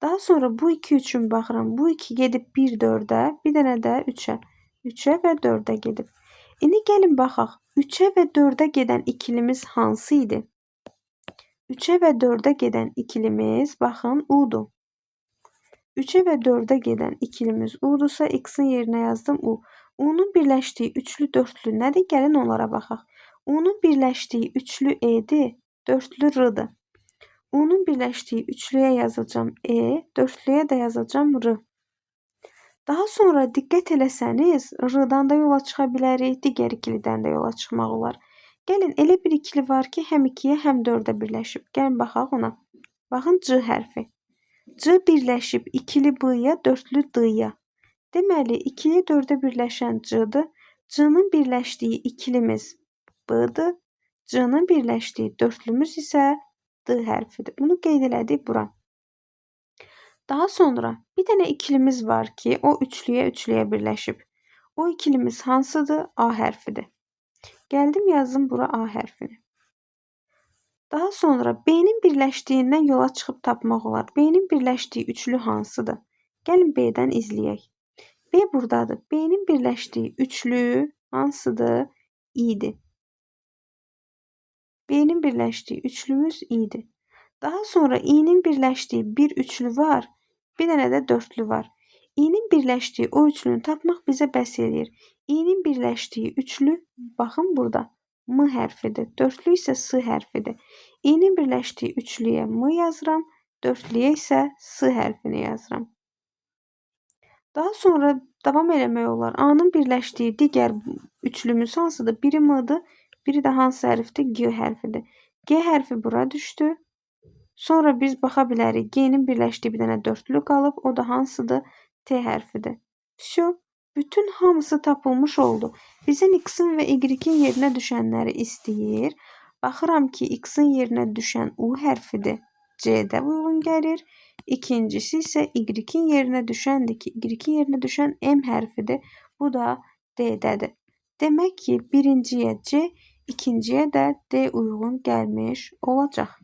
Daha sonra bu iki üçün baxıram. Bu iki gedib 1 4-ə, bir dənə də 3-ə. 3-ə və 4-ə gedib. İndi gəlin baxaq. 3-ə və 4-ə gedən ikilimiz hansı idi? 3-ə və 4-ə gedən ikilimiz, baxın, U-dur. 3-ə və 4-ə gedən ikilimiz U-dursa, X-in yerinə yazdım U. U-nun birləşdiyi üçlü, dörtlü nədir? Gəlin onlara baxaq. U-nun birləşdiyi üçlü E-dir, dörtlü R-dır. U-nun birləşdiyi üçlüyə yazacağam E, dörtlüyə də yazacağam R. Daha sonra diqqət eləsəniz, R-dan da yola çıxa bilərik, digər ikilidən də yola çıxmaq olar. Gəlin, elə bir ikili var ki, həm 2-yə, həm 4-ə birləşib. Gəlin, baxaq ona. Baxın, C hərfi. C birləşib ikili B-ya, dörtlü D-ya. Deməli, 2-yə 4-ə birləşən C-dır. C-nın birləşdiyi ikilimiz B-dır. C-nın birləşdiyi dörtlümüz isə D hərfidir. Bunu qeyd elədik bura. Daha sonra bir dənə ikilimiz var ki, o üçlüyə, üçlüyə birləşib. O ikilimiz hansıdır? A hərfidir. Gəldim, yazdım bura A hərfini. Daha sonra B-nin birləşdiyindən yola çıxıb tapmaq olar. B-nin birləşdiyi üçlü hansıdır? Gəlin B-dən izləyək. B buradadır. B-nin birləşdiyi üçlü hansıdır? İ-dir. B-nin birləşdiyi üçlümüz İ-dir. Daha sonra İ-nin birləşdiyi bir üçlü var, bir dənə də dörtlü var. İ-nin birləşdiyi o üçlünü tapmaq bizə bəs eləyir. İ-nin birləşdiyi üçlü, baxın burada, M hərfidir. Dörtlü isə S hərfidir. İ-nin birləşdiyi üçlüyə M yazıram, dörtlüyə isə S hərfini yazıram. Daha sonra davam eləmək olar. A-nın birləşdiyi digər üçlümüz hansıdır? Biri M-dır, biri də hansı hərfdir? G hərfidir. G hərfi bura düşdü. Sonra biz baxa bilərik. G-nin birləşdiyi bir dənə dörtlü qalıb. O da hansıdır? T hərfidir. Vso, bütün hamısı tapılmış oldu. Bizdən X-in və Y-in yerinə düşənləri istəyir. Baxıram ki, X-in yerinə düşən U hərfidir. C-də uyğun gəlir. İkincisi isə Y-in yerinə düşəndir ki, Y-in yerinə düşən M hərfidir. Bu da D-dədir. Demək ki, birinciyə C, ikinciyə də D uyğun gəlmiş olacaq.